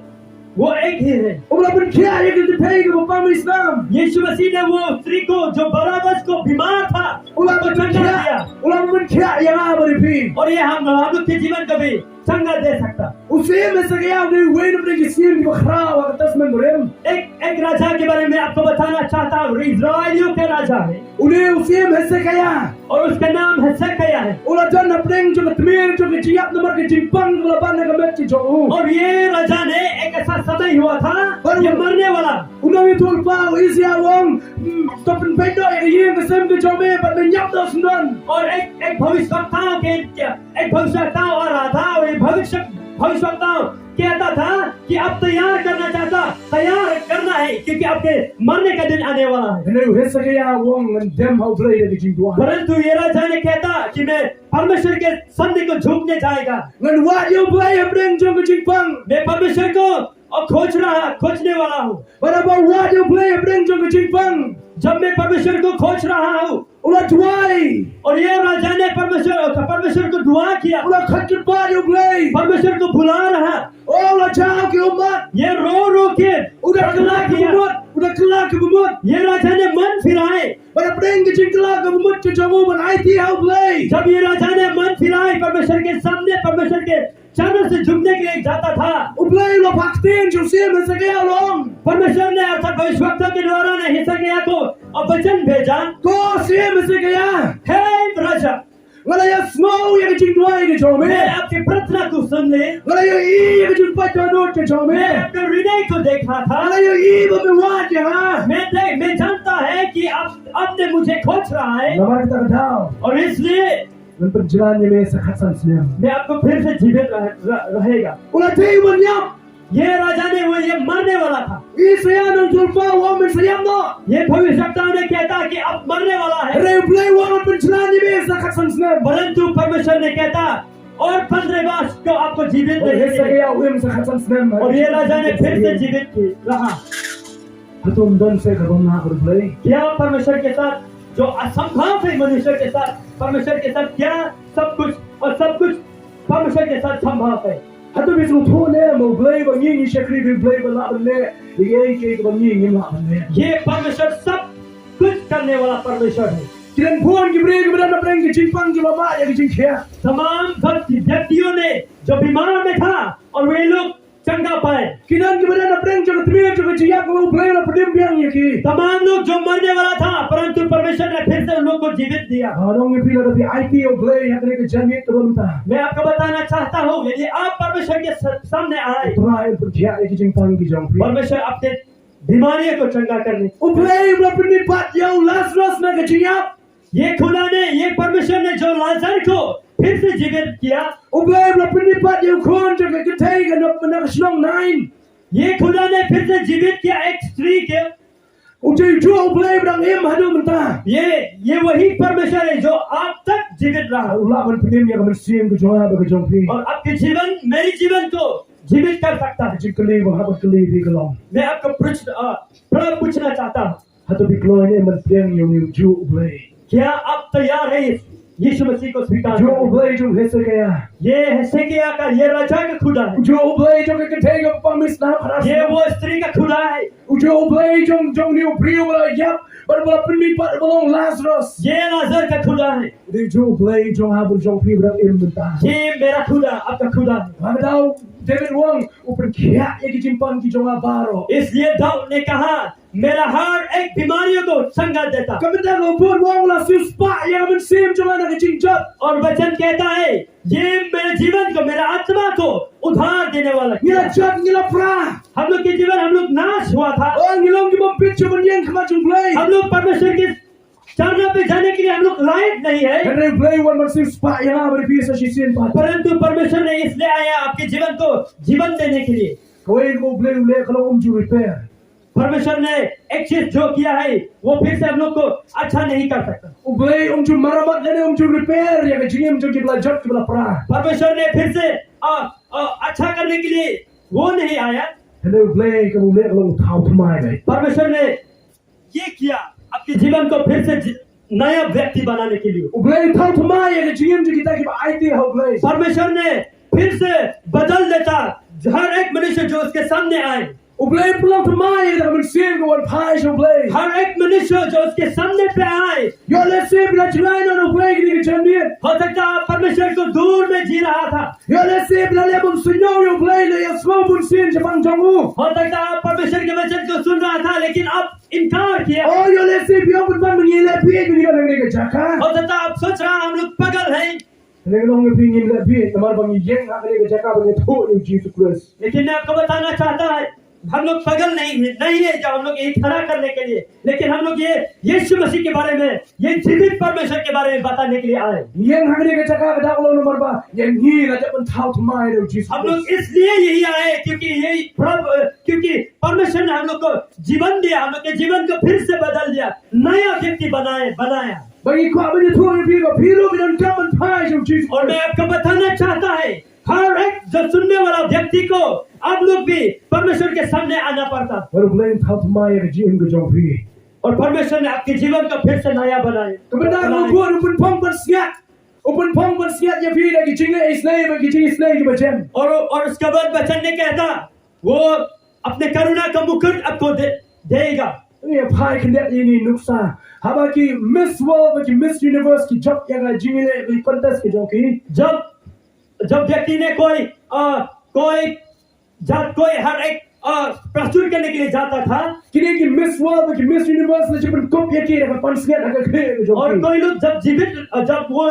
वो एक ही है। U la pynkhiah ïa ka kynthei kaba pang misnam. यीशु मसीह ने वो स्त्री को, जो बारह वर्ष को बीमार था, u la pynkhiah, u la pynkhiah ïa nga bad ïa phi. और ये हम, हम लोग के जीवन को भी चंगा दे सकता। U Syiem Hesekiah u dei uwei na pdeng ki syiem kiba khraw ha ka Testament Barim. एक, एक राजा के बारे में आपको बताना चाहता हूँ, इजरायलियों का राजा है। Une u Syiem Hesekiah. और उसका नाम हेसेकिया है। U la don hapdeng jong ka tmier jong ka jingïap namar ka jingpang kaba la ban ha ka met ka jong u. और ये राजा ने एक ऐसा समय हुआ था, ये मरने वाला। U nongïathuhlypa u Isaiah u ong, hmm, to pynpeit noh ïa ka ïing ka sem ka jong me bad men ïap noh syndon. और एक, एक भविष्यवक्ताओं के, एक भविष्यवक्ता आ रहा था, और ये भविष्य, भविष्यवक्ता कहता था कि अब तैयार करना चाहता, तैयार करना है, क्योंकि आपके मरने का दिन आने वाला है। Hynrei u Hesekiah u ong, ngan dem ha U Blei da ka jingduwai. परंतु ये राजा ने कहता कि मैं परमेश्वर के सामने को झुकने जाएगा। Ngan wad ïa U Blei hapdeng jong ka jingpang. मैं परमेश्वर को, अ, खोज रहा, खोजने वाला हूँ। Bad haba u wad ïa U Blei hapdeng jong ka jingpang, जब मैं परमेश्वर को खोज रहा हूँ, u la duwai. और ये राजा ने परमेश्वर, परमेश्वर को दुआ किया। U la khot kyrpad ïa U Blei. परमेश्वर को बुला रहा। Oh, u la jaw ki ummat. ये रो रो के, u da kylla ki bamut, u da kylla ki bamut. ये राजा ने मन फिराए। Bad hapdeng ka jingkylla ki bamut ka jong u ban aiti ha U Blei, जब ये राजा ने मन फिराए, परमेश्वर के सामने, परमेश्वर के चरणों से झुकने के लिए जाता था। U Blei u la phah ktien sha u Syiem Hesekiah u la ong, परमेश्वर ने अर्थात भविष्यवक्ता के द्वारा ने हिजकिय्याह को वचन भेजा। Ko Syiem Hesekiah, हे राजा, nga la ïohsngew ïa ka jingduwai ka jong me, मैं आपकी प्रार्थना को सुन ले, nga la ïohi ïa ka jingpait dohnud ka jong me, मैं आपके हृदय को देखा था, nga la ïohi ba me wad ïa nga, मैं देख, मैं जानता है कि आप, आपने मुझे खोज रहा है, namar kata ka daw, और इसलिए ngan pynjlan ïa me sa khatsan snem, मैं आपको फिर से जीवित रह-, रह-, रहेगा। U la dei ban ïap. ये राजा ने, वो ये मरने वाला था। Isaiah u nongïathuhlypa u ong, men sa ïap noh. ये भविष्यवक्ता ने कहता कि अब मरने वाला है। Hynrei U Blei u ong, ngan pynjlan ïa me sa khatsan snem. परंतु परमेश्वर ने कहता, और पन्द्रह वर्ष को आपको जीवित रखने के लिए। Hesekiah u im sa khatsan snem. और ये राजा ने फिर से जीवित रहा। Hato ym don shuh kaba ym lah bad U Blei? क्या परमेश्वर के साथ जो असंभव है, मनुष्य के साथ, परमेश्वर के साथ क्या सब कुछ, और सब कुछ परमेश्वर के साथ संभव है। Hato phi sngewthuh ne em ba U Blei ba ngi ngi shakri, U Blei ba lah ban leh ïa kiei kiei kiba ngi ngim lah ban leh? ये परमेश्वर सब कुछ करने वाला परमेश्वर है। Ki don bun ki briew kiba don hapdeng ki jingpang kiba mad ïa ki jingkhiah. तमाम व्यक्ति, व्यक्तियों ने जो बीमार में था और वे लोग चंगा पाए। Ki don kiba don hapdeng jong ka tmier jong ka jingïap kaba U Blei u la pynim biang ïa ki. तमाम लोग जो मरने वाला था, परंतु परमेश्वर ने फिर से उन लोग को जीवित दिया। Nga ong ïa phi, lada phi aiti ïa U Blei ha kane ka janmiet kaba mynta, मैं आपको बताना चाहता हूँ, यदि आप परमेश्वर के स-, सामने आए, U Trai un pynkhiah ïa ki jingpang ki jong phi. परमेश्वर आपके बीमारियों को चंगा करने। U Blei u la pynim pat ïa u Lazarus na ka jingïap. ये खुदा ने, ये परमेश्वर ने जो लाजर को फिर से जीवित किया। U Blei u la pynim pat ïa u khun jong ka kynthei ka na, na ka shnong Nain. ये खुदा ने फिर से जीवित किया एक स्त्री के। U dei ujuh U Blei ba dang im haduh mynta. ये, ये वही परमेश्वर है जो आज तक जीवित रहा। U lah ban pynim ïa ka mynsiem ka jong nga bad ka jong phi. और आपके जीवन, मेरे जीवन को जीवित कर सकता है। Ka jingkylli ba nga hap ban kylli ïa phi ka long, मैं आपको प्रश्न, अ, प्रश्न पूछना चाहता हूँ। Hato phi kloi ne em ban pdiang ïa une ujuh U Blei? क्या आप तैयार हैं यीशु मसीह को स्वीकार Jong करने? U Blei jong Hezekiah. ये हिजकिय्याह का, ये राजा का खुदा है। Jong U Blei jong ka kynthei kaba pang miss na paras. ये वो स्त्री का खुदा है। Jong U Blei jong jong une u briew ba la ïap bad ba la pynmih pat ba long Lazarus. ये लाजर का खुदा है। Dei jong U Blei jong nga bad jong phi ba dang im mynta. ये मेरा खुदा, आपका खुदा है। Haba dei David u ong, u pynkhiah ïa ki jingpang ki jong nga baroh. इसलिए दाऊद ने कहा, मेरा हर एक बीमारियों को चंगा देता। Ka bynta kaba bun u ong, u la siewspah ïa ka mynsiem jong nga na ka jingjot. और वचन कहता है, ये मेरे जीवन को, मेरा आत्मा को उधार देने वाला Ngi la है। jot, ngi la pra. हम लोग के जीवन, हम लोग नाश हुआ था। Oh, ngi long ki bym fit shuh ban ïeng ha khmat jong U Blei. हम लोग परमेश्वर के चरणों पे जाने के लिए हम लोग लायक नहीं है, Hynrei U Blei u wan ban siewspah ïa nga bad ïa phi sa shisien pat. परंतु परमेश्वर ने इसलिए आया आपके जीवन को जीवन देने के लिए। Kawei kaba U Blei u leh ka long um ju repair. परमेश्वर ने एक चीज जो किया है, वो फिर से हम लोग को अच्छा नहीं कर सकता। U Blei um ju maramat lane um ju repair ïa ka jingim jong kiba la jot, kiba la pra. परमेश्वर ने फिर से अ, अ, अच्छा करने के लिए वो नहीं आया। Hynrei U Blei kaba u leh ka long u thaw thymmai. परमेश्वर ने ये किया, आपके जीवन को फिर से जी- नया व्यक्ति बनाने के लिए। U Blei u thaw thymmai ïa ka jingim jong kita kiba aiti ha U Blei. परमेश्वर ने फिर से बदल देता हर एक मनुष्य जो उसके सामने आए। U Blei u pynlong thymmai ïa ka mynsiem kaba wan phai sha U Blei. हर एक मनुष्य जो उसके सामने पे आए, Ïoh lehse phi la jngai noh na U Blei kine ki janmiet. हो सकता है आप परमेश्वर को दूर में जी रहा था। Ïoh lehse phi la leh bymsuidñiew ïa U Blei, la ïa sngew bunsien shaphang jong u. हो सकता है आप परमेश्वर के वचन को सुन रहा था, लेकिन आप इनकार किया। Oh, ïoh lehse phi ong, pynban ba ngi leh bieit, ngi don ha kane ka jaka. हो सकता है आप सोच रहा, हम लोग पागल हैं। Hynrei ngan ong ïa phi, ngim leh bieit namar ba ngi ïeng ha kane ka jaka ba ngi thoh ïa u Jisu Khrist. लेकिन मैं आपको बताना चाहता है, हम लोग पागल नहीं है, नहीं है जो हम लोग यही खड़ा करने के लिए, लेकिन हम लोग ये यीशु मसीह के बारे में, ये जीवित परमेश्वर के बारे में बताने के लिए आए। Ngi ïeng ha kane ka jaka ka daw long namar ba ïa ngi la dep ban thaw thymmai da u Jisu Khrist. हम लोग इसलिए यही आए क्योंकि यही प्रभु, क्योंकि परमेश्वर ने हम लोग को जीवन दिया, हम लोग के जीवन को फिर से बदल दिया, नया व्यक्ति बनाए, बनाया। Ba ngi kwah ban ïathuh ïa phi ba phi ruh phi donkam ban phai sha u Jisu Khrist. और मैं आपको बताना चाहता है, हर एक जो सुनने वाला व्यक्ति को आप लोग भी परमेश्वर के सामने आना पड़ता। Bad U Blei un thaw thymmai ïa ka jingim ka jong phi. और परमेश्वर ने आपके जीवन को फिर से नया बनाए। Ka bynta kaba bud u pynphong pansngiat. U pynphong pansngiat ïa phi da ki jingleh isynei bad ki jingisynei kiba jem. और, और उसके बाद वचन ने कहता, वो अपने करुणा का मुकुट आपको दे, देगा। Ngi ïa phai khyndiat ïa kane ka nuksa. Haba ki Miss World bad ki Miss Universe ki jop ïa ka jingleh, ïa ka contest ka jong ki. जब, जब व्यक्ति ने कोई, अ, कोई जात, कोई हर एक, अ, प्रस्तुत करने के लिए जाता था। Kine ki Miss World bad ki Miss Universe la ju pynkup ïa ki da ka pansngiat ha ka khlieh ka jong ki. और कोई लोग जब जीवित, अ, जब वो,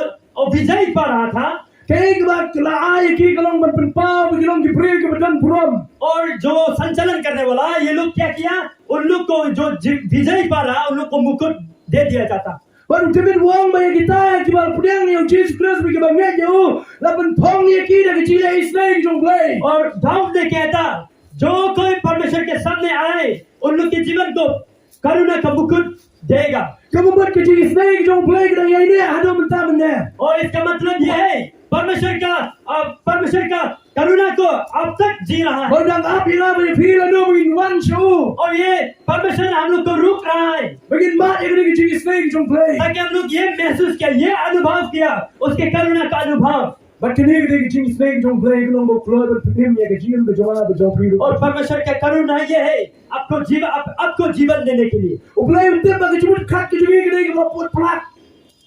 अ, विजय पा रहा था, kaei kaba la ai ïa ki ka long ban pynpaw ba ki long ki briew kiba don burom. और जो संचालन करने वाला, ये लोग क्या किया? उन लोग को जो जी-, विजय पा रहा, उन लोग को मुकुट दे दिया जाता। Bad u David u ong ba ïa kita kiba la pdiang ïa u Jisu Khrist bad kiba ngeit ïa u, la pynphong ïa ki da ka jingleh isynei ka jong U Blei. और दाऊद ने कहता, जो कोई परमेश्वर के सामने आए, उन लोग के जीवन को करुणा का मुकुट देगा। Kaba mut ka jingisynei ka jong U Blei ka dang ïaineh haduh mynta mynne. और इसका मतलब यह है, परमेश्वर का, अ, परमेश्वर का करुणा को अब तक जी रहा है। Ba u dang ap ïa nga bad ïa phi lano ba ngin wan sha u. और ये परमेश्वर हम लोग को रोक रहा है। Ba ngin mad ïa kane ka jingisynei ka jong U Blei. ताकि हम लोग ये महसूस किया, ये अनुभव किया, उसके करुणा का अनुभव। Bad kane ka dei ka jingisynei ka jong U Blei, ka long ba u kloi ban pynim ïa ka jingim ka jong nga bad jong phi ruh. और परमेश्वर का करुणा ये है, आपको जीवन, आप, आपको जीवन देने के लिए। U Blei u tip ba ka jingmut khat ka jong ngi ka dei kaba pud plat.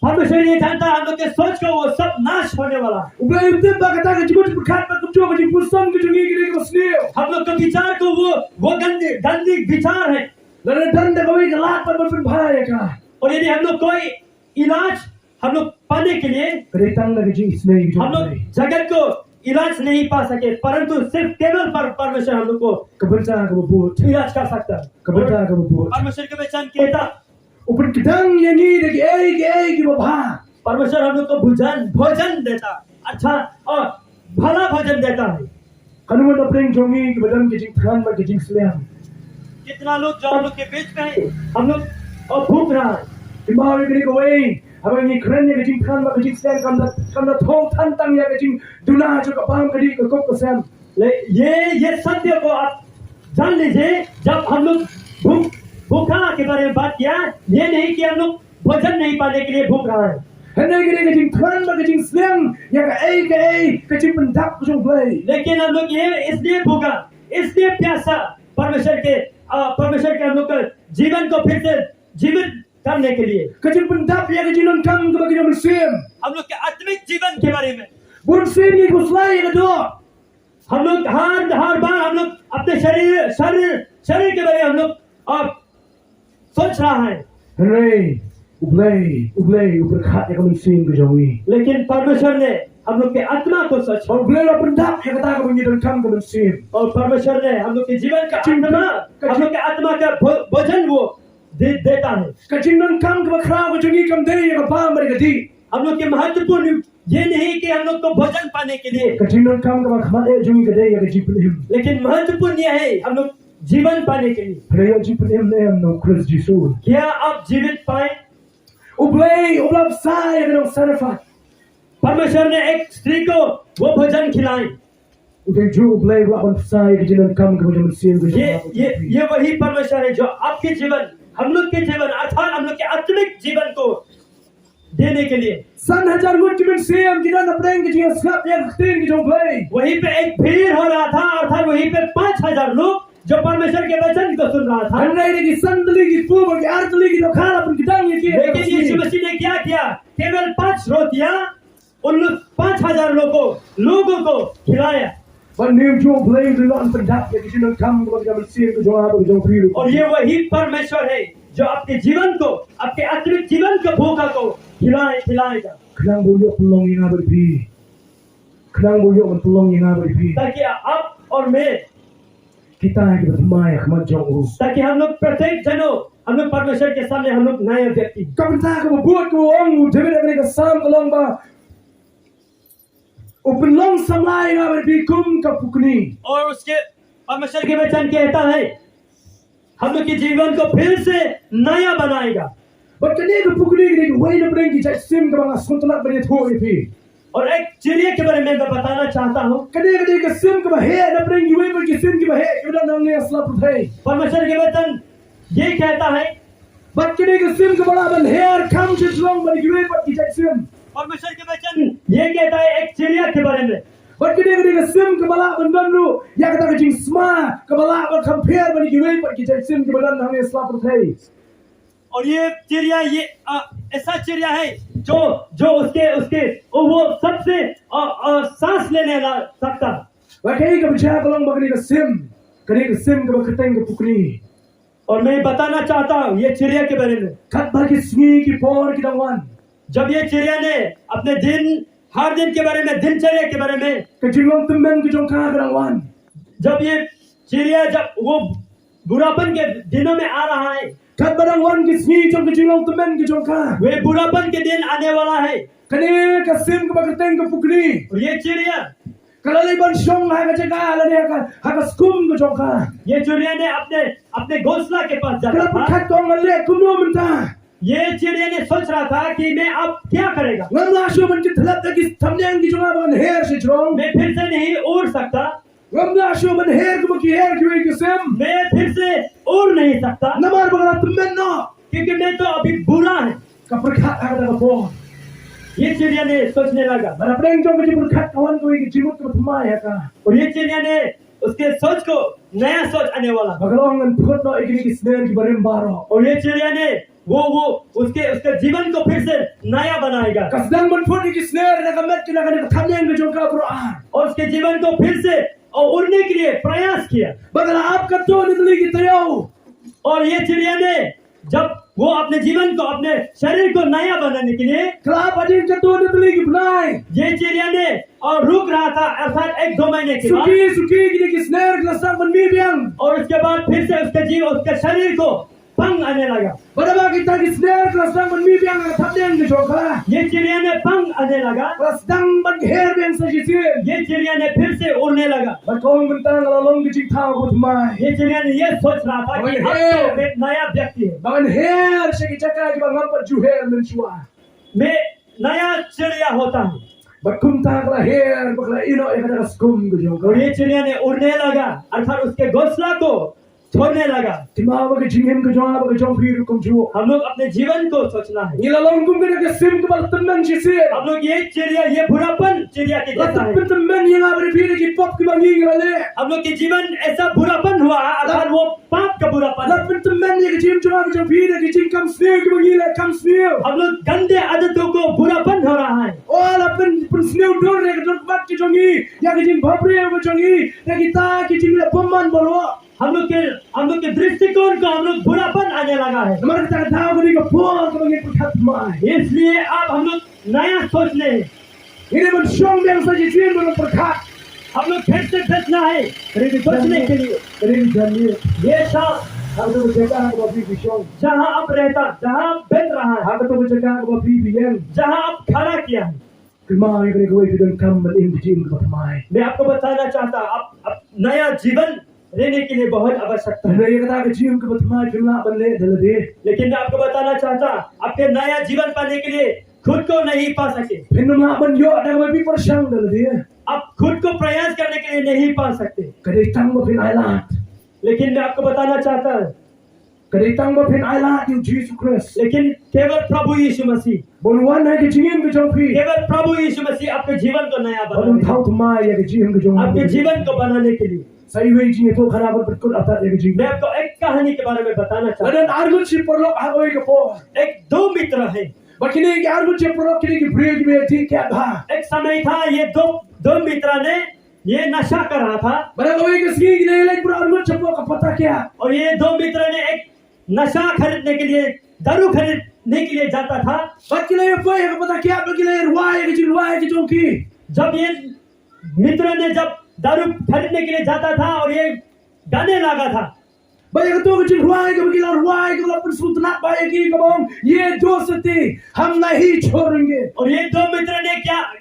परमेश्वर ये जानता है हम लोग के सोच को वो सब नाश होने वाला है। U Blei u tip ba kata ka jingmut khat bad kumjuh ka jingpynsngew ka jong ngi ka dei kaba sniew. हम लोग के विचार को वो, वो गंदी, गंदी विचार है। Lada don da kawei ka lad pat ban pynbha ïa ka. और यदि हम लोग कोई इलाज हम लोग पाने के लिए, ka dei tang da ka jingisynei ka jong U Blei. हम लोग जगत को इलाज नहीं पा सके, परंतु सिर्फ केवल पर-, परमेश्वर हम लोग को, ka bynta kaba bud, इलाज कर सकता है। Ka bynta kaba bud, परमेश्वर का वचन कहता, u pynkdang ïa ngi da kiei kiei kiba bha. परमेश्वर हम लोग को भोजन, भोजन देता, अच्छा और भला भोजन देता है। Katno ngut na pdeng jong ngi kiba don ka jingthngan bad ka jingslem? कितना लोग जो हम लोग के बीच में है, हम लोग, और भूख रहा है। Kynmaw ïa kane kawei, haba ngi kren ïa ka jingthngan bad ka jingslem, kam da, kam da thoh than tang ïa ka jingduna jong ka bam ka dih, ka kup ka sem. ले, ये, ये सत्य को आप जान लीजिए, जब हम लोग भूख, भूखा के बारे में बात किया, ये नहीं कि हम लोग भोजन नहीं पाने के लिए भूख रहा है। Hynrei ka dei ka jingthrang bad ka jingsneng ïa kaei kaei ka jingpyndap ka jong U Blei. लेकिन हम लोग ये इसलिए भूखा, इसलिए प्यासा, परमेश्वर के, अ, परमेश्वर के हम लोग का जीवन को फिर से जीवित करने के लिए। Ka jingpyndap ïa ka jingdonkam kaba ki nongmynsiem. हम लोग के आत्मिक जीवन के बारे में। Bun sien ngi khuslai ïa ka doh. हम लोग हर, हर बार हम लोग अपने शरीर, शरीर, शरीर के बारे में हम लोग, अ, सोच रहा है। Hynrei U Blei, U Blei u pyrkhat ïa ka mynsiem ka jong ngi. लेकिन परमेश्वर ने हम लोग के आत्मा को सोचा। Bad U Blei u la pyndap ïa kata kaba ngi donkam ka mynsiem. और परमेश्वर ने हम लोग के जीवन का आत्मा, हम लोग के आत्मा का भो-, भोजन वो दे-, देता है। Ka jingdonkam kaba khraw ka jong ngi kam dei ïa ka bam bad ka dih. हम लोग के महत्वपूर्ण ये नहीं कि हम लोग को भोजन पाने के लिए, Ka jingdonkam kaba khmat eh jong ngi ka dei ïa ka jingpynim. लेकिन महत्वपूर्ण यह है हम लोग जीवन पाने के लिए। Phi la ïoh jingpynim ne em na U Khrist Jisu? क्या आप जीवित पाए? U Blei u la bsa ïa ka nong Sarephat. परमेश्वर ने एक स्त्री को वो भोजन खिलाए। U dei ju U Blei u la ban bsa ïa ka jingdonkam kaba jong mynsiem ka jong. ये, ये, ये वही परमेश्वर है जो आपके जीवन, हम लोग के जीवन, अर्थात हम लोग के आत्मिक जीवन को देने के लिए। San hajar ngut ki mynsiem ki don hapdeng ka jingïasngap ïa ka ktien ka jong U Blei. वहीं पे एक भीड़ हो रहा था, अर्थात वहीं पे पाँच हजार लोग जो परमेश्वर के वचन को सुन रहा था। Hynrei da ki san tylli ki kpu bad ki ar tylli ki dohkha la pynkdang ïa ki. लेकिन यीशु मसीह ने क्या किया? केवल पांच रोटियां उन लोग, पांच हजार लोगों, लोगों को खिलाया। Bad ym ju U Blei u la pyndap ïa ka jingdonkam kaba ka mynsiem ka jong nga bad ka jong phi ruh. और ये वही परमेश्वर है जो आपके जीवन को, आपके आत्मिक जीवन का भूखा को खिलाए, खिलाएगा। Khnang ba u ïoh pynlong ïa nga bad phi. Khnang ba u ïoh pynlong ïa nga bad phi. ताकि आप और मैं, kita kiba thymmai ha khmat jong u, ताकि हम लोग प्रत्येक जनों, हम लोग परमेश्वर के सामने हम लोग नया व्यक्ति। Ka bynta kaba bud kaba ong u David ha kane ka Salm ka long ba u pynlong samla ïa nga bad phi kum ka pukni. और उसके परमेश्वर के वचन कहता है, हम लोग के जीवन को फिर से नया बनाएगा। Bad kane ka pukni ka dei kawei na pdeng ki jait sim kaba nga sngewtynnat ban ïathuh ïa phi. और एक चिड़िया के बारे में मैं बताना चाहता हूँ। Kane ka dei ka sim kaba heh na pdeng kiwei pat ki sim kiba heh kiba don hangne ha sla pyrthei. परमेश्वर के वचन ये कहता है, Bad kane ka sim kaba lah ban her kham sha shlong bad kiwei pat ki jait sim. परमेश्वर के वचन ये कहता है एक चिड़िया के बारे में। Bad kane ka dei ka sim kaba lah ban don ruh ïa kata ka jingsma kaba lah ban kham pher bad kiwei pat ki jait sim kiba don hangne ha sla pyrthei. और ये चिड़िया, ये, अ, ऐसा चिड़िया है जो, जो उसके, उसके, वो, वो सबसे, अ, अ, सांस लेने ला सकता। Bad kaei kaba jia ka long ba kane ka sim, kane ka sim kaba kyrteng ka pukni. और मैं बताना चाहता हूँ ये चिड़िया के बारे में। Katba ki sngi ki por ki dang wan. जब ये चिड़िया ने अपने दिन, हर दिन के बारे में, दिनचर्या के बारे में, ka jinglong tymmen ka jong ka ka dang wan. जब ये चिड़िया, जब वो बुढ़ापन के दिनों में आ रहा है, Katba dang wan ki sngi jong ka jinglong tymmen ka jong ka, वे बुढ़ापन के दिन आने वाला है। Kane ka sim kaba kyrteng ka pukni, और ये चिड़िया, ka la leit ban shong ha ka jaka lane ha ka, ha ka skum ka jong ka. ये चिड़िया ने अपने, अपने घोंसला के पास जाता था। Ka la pyrkhat, ka ong, ngan leh kumno mynta? ये चिड़िया ने सोच रहा था कि मैं अब क्या करेगा? Ngam lah shuh ban kynthlep da ki thamniang ki jong nga ban her sha jrong. मैं फिर से नहीं उड़ सकता। Ngam lah shuh ban her kumba ki her kiwei ki sim. मैं फिर से उड़ नहीं सकता। Namar ba nga la tymmen noh. क्योंकि मैं तो अभी बूढ़ा है। Ka pyrkhat ha kata ka por. ये चिड़िया ने सोचने लगा। Bad hapdeng jong ka jingpyrkhat ka wan kawei ka jingmut kaba thymmai ha ka. और ये चिड़िया ने उसके सोच को नया सोच आने वाला। Ba ka la ong, ngan phut noh ïa kine ki sner kiba rim baroh. और ये चिड़िया ने वो, वो उसके, उसके जीवन को फिर से नया बनाएगा। Ka sdang ban phut ïa ki sner na ka met, na ka, na ka thamniang ka jong ka baroh ar. और उसके जीवन को फिर से, और उड़ने के लिए प्रयास किया। Bad ka la ap katto na tylli ki taïew. और ये चिड़िया ने जब वो अपने जीवन को, अपने शरीर को नया बनाने के लिए, ka la ap hadien katto na tylli ki bnai. ये चिड़िया ने, और रुक रहा था, अर्थात एक दो महीने के बाद। Suki suki kine ki sner ki la sdang ban mih biang. और उसके बाद फिर से उसके जीव, उसके शरीर को पंख आने लगा। Bad haba kita ki sner ki la sdang ban mih biang ha ka thamniang ka jong ka, ये चिड़िया ने पंख आने लगा। Ka la sdang ban her biang sa shisien. ये चिड़िया ने फिर से उड़ने लगा। Bad ka ong, mynta nga la long ka jingthaw kaba thymmai. ये चिड़िया ने ये सोच रहा था कि अब तो मैं नया व्यक्ति है। Ba ngan her sha ki jaka kiba ngam pat ju her mynshuwa. मैं नया चिड़िया होता हूँ। Bad kumta ka la her, ba ka la ïehnoh ïa kata ka skum ka jong ka. और ये चिड़िया ने उड़ने लगा, अर्थात उसके घोंसला को छोड़ने लगा। Te ma ba ka jingim ka jong nga bad ka jong phi ruh kumjuh. हम लोग अपने जीवन को सोचना है। Ngi la long kum kane ka sim kaba la tymmen shisien. हम लोग ये चिड़िया, ये भूरापन चिड़िया के जैसा है। La pyntymmen ïa nga bad phi da ki pop kiba ngi la leh. हम लोग के जीवन ऐसा भूरापन हुआ, अर्थात वो पाप का भूरापन। La pyntymmen ïa ka jingim jong nga bad jong phi da ki jingkam sniew kiba ngi la kam sniew. हम लोग गंदे आदतों को बुरापन हो रहा है। O, la pyn, pynsniew dur ïa ka dohnud ka jong ngi, ïa ka jingbhabriew ka jong ngi da kita ki jingleh bymman baroh. हम लोग के, हम लोग के दृष्टिकोण को हम लोग बुरापन आने लगा है। Namar kata ka daw kane ka por kaba ngin pyrkhat thymmai. इसलिए अब हम लोग नया सोचने हैं। Ngin ïa ban shong biang sa shisien ban pyrkhat. हम लोग फिर से बैठना है, सोचने के लिए। Kane ka janmiet, ये शाम, ha kato ka jaka kaba phi phi shong, जहाँ आप रहता, जहाँ आप बैठ रहा है, ha kato ka jaka kaba phi phi ïeng, जहाँ आप खड़ा किया है। Kynmaw ïa kane kawei, phi donkam ban im ka jingim kaba thymmai. मैं आपको बताना चाहता, आप, आप नया जीवन रहने के लिए बहुत आवश्यकता है। Hynrei ïa kata ka jingim kaba thymmai phim lah ban leh da lade. लेकिन मैं आपको बताना चाहता, आपके नया जीवन पाने के लिए खुद को नहीं पा सके। Phim lah ban ïoh da kaba phi pyrshang da lade. आप खुद को प्रयास करने के लिए नहीं पा सकते। Ka dei tang ba phin ailad. लेकिन मैं आपको बताना चाहता हूँ, ka dei tang ba phin ailad ïa u Jisu Khrist, लेकिन केवल प्रभु यीशु मसीह, ban wan ha ka jingim ka jong phi, केवल प्रभु यीशु मसीह आपके जीवन को नया बनाने, ban thaw thymmai ïa ka jingim ka jong phi, आपके जीवन को बनाने के लिए। Sa iwei i jingïathuhkhana ban pynkut artat ïa ka jingim. मैं आपको एक कहानी के बारे में बताना चाहता हूँ। La don arngut shi paralok ha kawei ka por. एक दो मित्र हैं। Ba kine ki arngut shi paralok kine ki briew kiba ïadih kiad bha. एक समय था, ये दो, दो मित्र ने ये नशा कर रहा था। Bad ha kawei ka sngi ki la leit bad arngut shapoh ka pata kiad. और ये दो मित्र ने एक नशा खरीदने के लिए, दारू खरीदने के लिए जाता था। Bad ki la ïa poi ha ka pata kiad bad ki la ïa rwai ka jingrwai ka jong ki. जब ये मित्र ने जब दारू खरीदने के लिए जाता था और ये गाने लगा था। Bad ïa kato ka jingrwai kaba ki la rwai kaba la pynsngewtynnat bha ïa ki kaba ong, ये दोस्ती हम नहीं छोड़ेंगे। और ये दो मित्र ने क्या,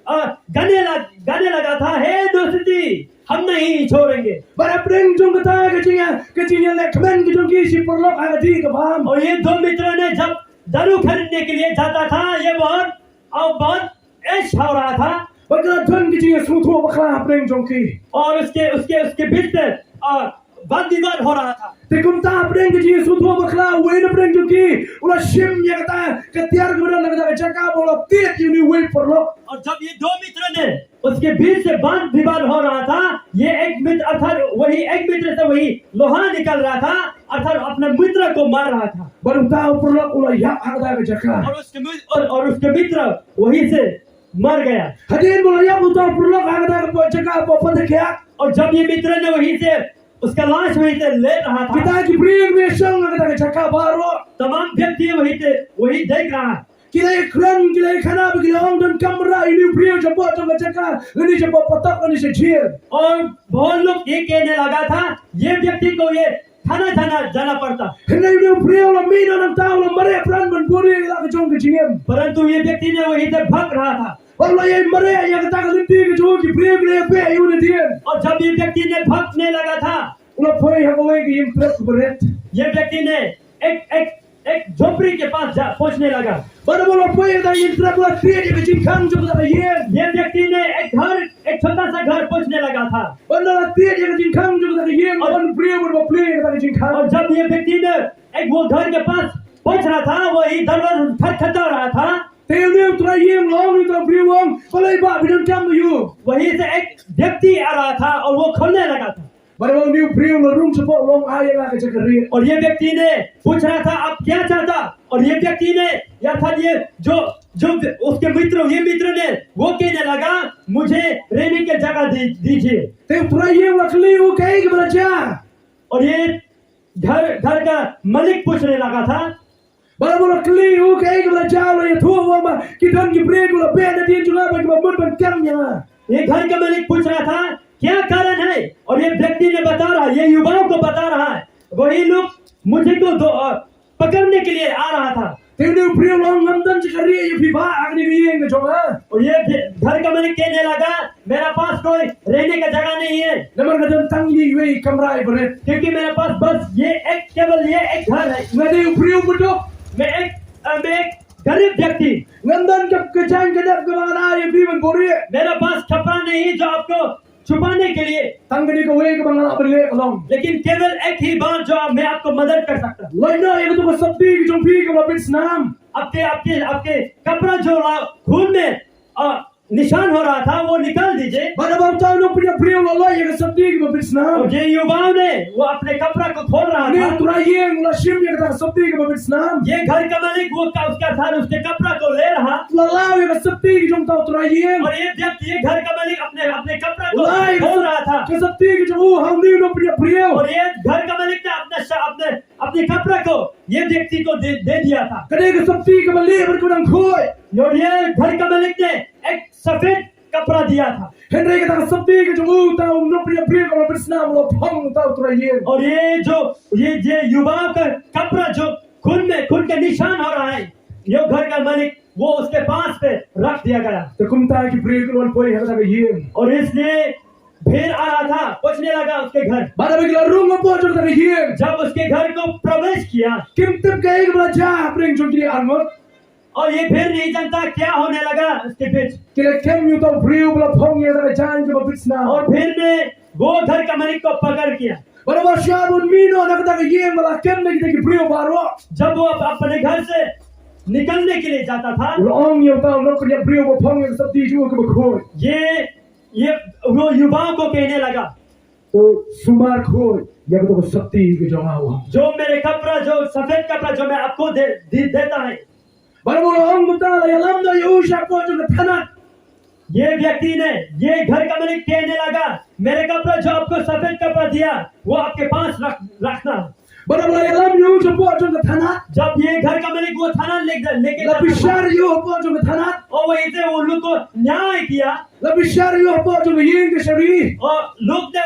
अ, गाने लग, गाने लगा था, हे दोस्ती हम नहीं छोड़ेंगे। Bad hapdeng jong kata ka jingïa, ka jingïalehkmen ka jong ki shi paralok ha ka dih ka bam, और ये दो मित्र ने जब दारू खरीदने के लिए जाता था, ये बहुत, और बहुत ऐश हो रहा था। Bad ka la don ka jingïasngewthuh bakla hapdeng jong ki. और उसके, उसके, उसके बीच में, अ, वाद विवाद हो रहा था। Te kumta hapdeng ka jingïasngewthuh bakla, uwei na pdeng jong ki u la shim ïa kata ka tiar kaba don ha kata ka jaka bad u la tied ïa une uwei u paralok. और जब ये दो मित्र ने उसके बीच से वाद विवाद हो रहा था, ये एक मित्र, अर्थात वही एक मित्र से वही लोहा निकल रहा था, अर्थात अपने मित्र को मार रहा था। Bad uta u paralok u la ïap ha kata ka jaka. और उसके मि-, और, और उसके मित्र वहीं से मर गया। Hadien ba u la ïap uta u paralok ha kata ka jaka hapoh pata kiad, और जब ये मित्र ने वहीं से उसका लाश वहीं से ले रहा था। Kita ki briew kiba ïashong ha kata ka jaka baroh, तमाम व्यक्ति वहीं से, वही देख रहा है। Ki la ïakren, ki la ïakhana bad ki la ong, donkam ban rah ïa une u briew shapoh jong ka jaka lane shapoh patok lane sha jail. और बहुत लोग ये कहने लगा था, ये व्यक्ति को ये थाना जाना, जाना पड़ता। Hynrei une u briew u la mih noh nangta, u la mareh pran ban buhrieh ïa la ka jong ka jingim. परंतु ये व्यक्ति ने वहीं से भाग रहा था। Bad u la ïai mareh ïa kata ka lynti ka jong ki briew ki la ïabeh ïa u nadien. और जब ये व्यक्ति ने भागने लगा था, u la poi ha kawei ka ïingtrep kaba rit. ये व्यक्ति ने एक, एक, एक झोपड़ी के पास जा, पहुंचने लगा। Bad haba u la poi ha kata ka ïingtrep u la tied ïa ka jingkhang jong kata ka ïing. ये व्यक्ति ने एक घर, एक छोटा सा घर पहुंचने लगा था। Bad haba u la tied ïa ka jingkhang jong kata ka ïing, u wan u briew ban plie ïa kata ka jingkhang. और जब ये व्यक्ति ने एक वो घर के पास पहुंच रहा था, वही दरवाजा खटखटा रहा था। Te une u trai ïing u la ong ïa uta u briew u ong, balei bah, phi donkam aiu? वहीं से एक व्यक्ति आ रहा था और वो खोलने लगा था। Bad haba une u briew u la rung shapoh u la ong, ai ïa nga ka jaka rieh. और ये व्यक्ति ने पूछ रहा था, आप क्या चाहता? और ये व्यक्ति ने, या था ये जो, जो उसके मित्र, ये मित्र ने वो कहने लगा, मुझे रहने की जगह दी-, दीजिए। Te u trai ïing u la kylli u kaei kaba la jia. और ये घर, घर का मालिक पूछने लगा था। Bad haba u la kylli u kaei kaba la jia, u la ïathuh u ong ba ki don ki briew kiba la beh nadien jong nga bad kiba mut ban kem ïa nga. ये घर का मालिक पूछ रहा था, क्या कारण है? और ये व्यक्ति ने बता रहा है, ये युवाओं को बता रहा है, वही लोग मुझे को दो, अ, पकड़ने के लिए आ रहा था। Te une u briew u la ong, ngam don jaka rieh ïa phi bah ha kane ka ïing ka jong nga. और ये भी, घर का मालिक कहने लगा, मेरा पास कोई रहने का जगह नहीं है। Namar nga don tang ïa iwei i kamra iba rit. क्योंकि मेरे पास बस ये एक, केवल ये एक घर है। Nga dei u briew baduk. मैं एक, अ, मैं एक गरीब व्यक्ति। Ngam don ka, ka jaiñ ka dep kaba ngan ai ïa phi ban buhrieh. मेरे पास कपड़ा नहीं जो आपको छुपाने के लिए। Tang kane kawei kaba nga lah ban leh ka long, लेकिन केवल एक ही बात जो मैं आपको मदद कर सकता हूँ। Lait noh ïa kato ka sapti ka jong phi kaba bit snam। आपके आपके आपके कपड़ा जो ला-, खून में, अ, निशान हो रहा था, वो निकाल दीजिए। Bad haba uta u nongpynïap briew u la lait ïa ka sapti kaba bit snam, और ये युवाओं ने वो अपने कपड़ा को खोल रहा था। Une u trai ïing u la shim ïa kata ka sapti kaba bit snam, ये घर का मालिक वो का, उसका था, उसके कपड़ा को ले रहा। U la law ïa ka sapti ka jong uta u trai ïing। और ये व्यक्ति, ये घर का मालिक अपने, अपने कपड़ा को खोल रहा था। Ka sapti ka jong u ha une u nongpynïap briew। और ये घर का मालिक ने अपना श-, अपने, अपने कपड़ा को ये व्यक्ति को दे, दे दिया था। Kane ka sapti kaba lieh bad kaba dang khuid। और ये घर का मालिक ने एक सफेद कपड़ा दिया था। Hynrei kata ka sapti ka jong uta u nongpynïap briew kaba bit snam u la phong uta u trai ïing। और ये जो, ये, ये युवा का कपड़ा जो खून में, खून का निशान हो रहा है, ये घर का मालिक वो उसके पास पे रख दिया गया। Te kumta ki briew ki la wan poi ha kata ka ïing। और इसलिए भीड़ आ रहा था, पहुंचने लगा उसके घर। Bad haba ki la rung hapoh jong kata ka ïing, जब उसके घर को प्रवेश किया, kim tip kaei kaba la jia hapdeng jong kine ki arngut। और ये भीड़ नहीं जानता क्या होने लगा उसके बीच। Ki la kem ïa uta u briew ba la phong ïa kata ka jaiñ kaba bit snam। और भीड़ ने वो घर का मालिक को पकड़ किया। Bad haba shuwa ban mih noh na kata ka ïing ba la kem na kita ki briew baroh, जब वो अप-, अपने घर से निकलने के लिए जाता था, u la ong ïa uta u nongpynïap briew ba phong ïa ka sapti jong u kaba khuid, ये, ये वो युवाओं को कहने लगा, to sumar khuid ïa kato ka sapti ka jong nga, u ong, जो मेरे कपड़ा, जो सफेद कपड़ा जो मैं आपको दे, दे, देता है। Bad haba u la ong kumta la ïalam noh ïa u shapoh jong ka thanat। ये व्यक्ति ने, ये घर का मालिक कहने लगा, मेरे कपड़ा, जो आपको सफेद कपड़ा दिया, वो आपके पास रख, रखना। Bad haba la ïalam ïa u shapoh jong ka thanat, जब ये घर का मालिक वो थाना ले, लेके, la bishar ïa u hapoh jong ka thanat, और वहीं से उन लोग को न्याय किया। La bishar ïa u hapoh jong ka ïing kashari, और लोग ने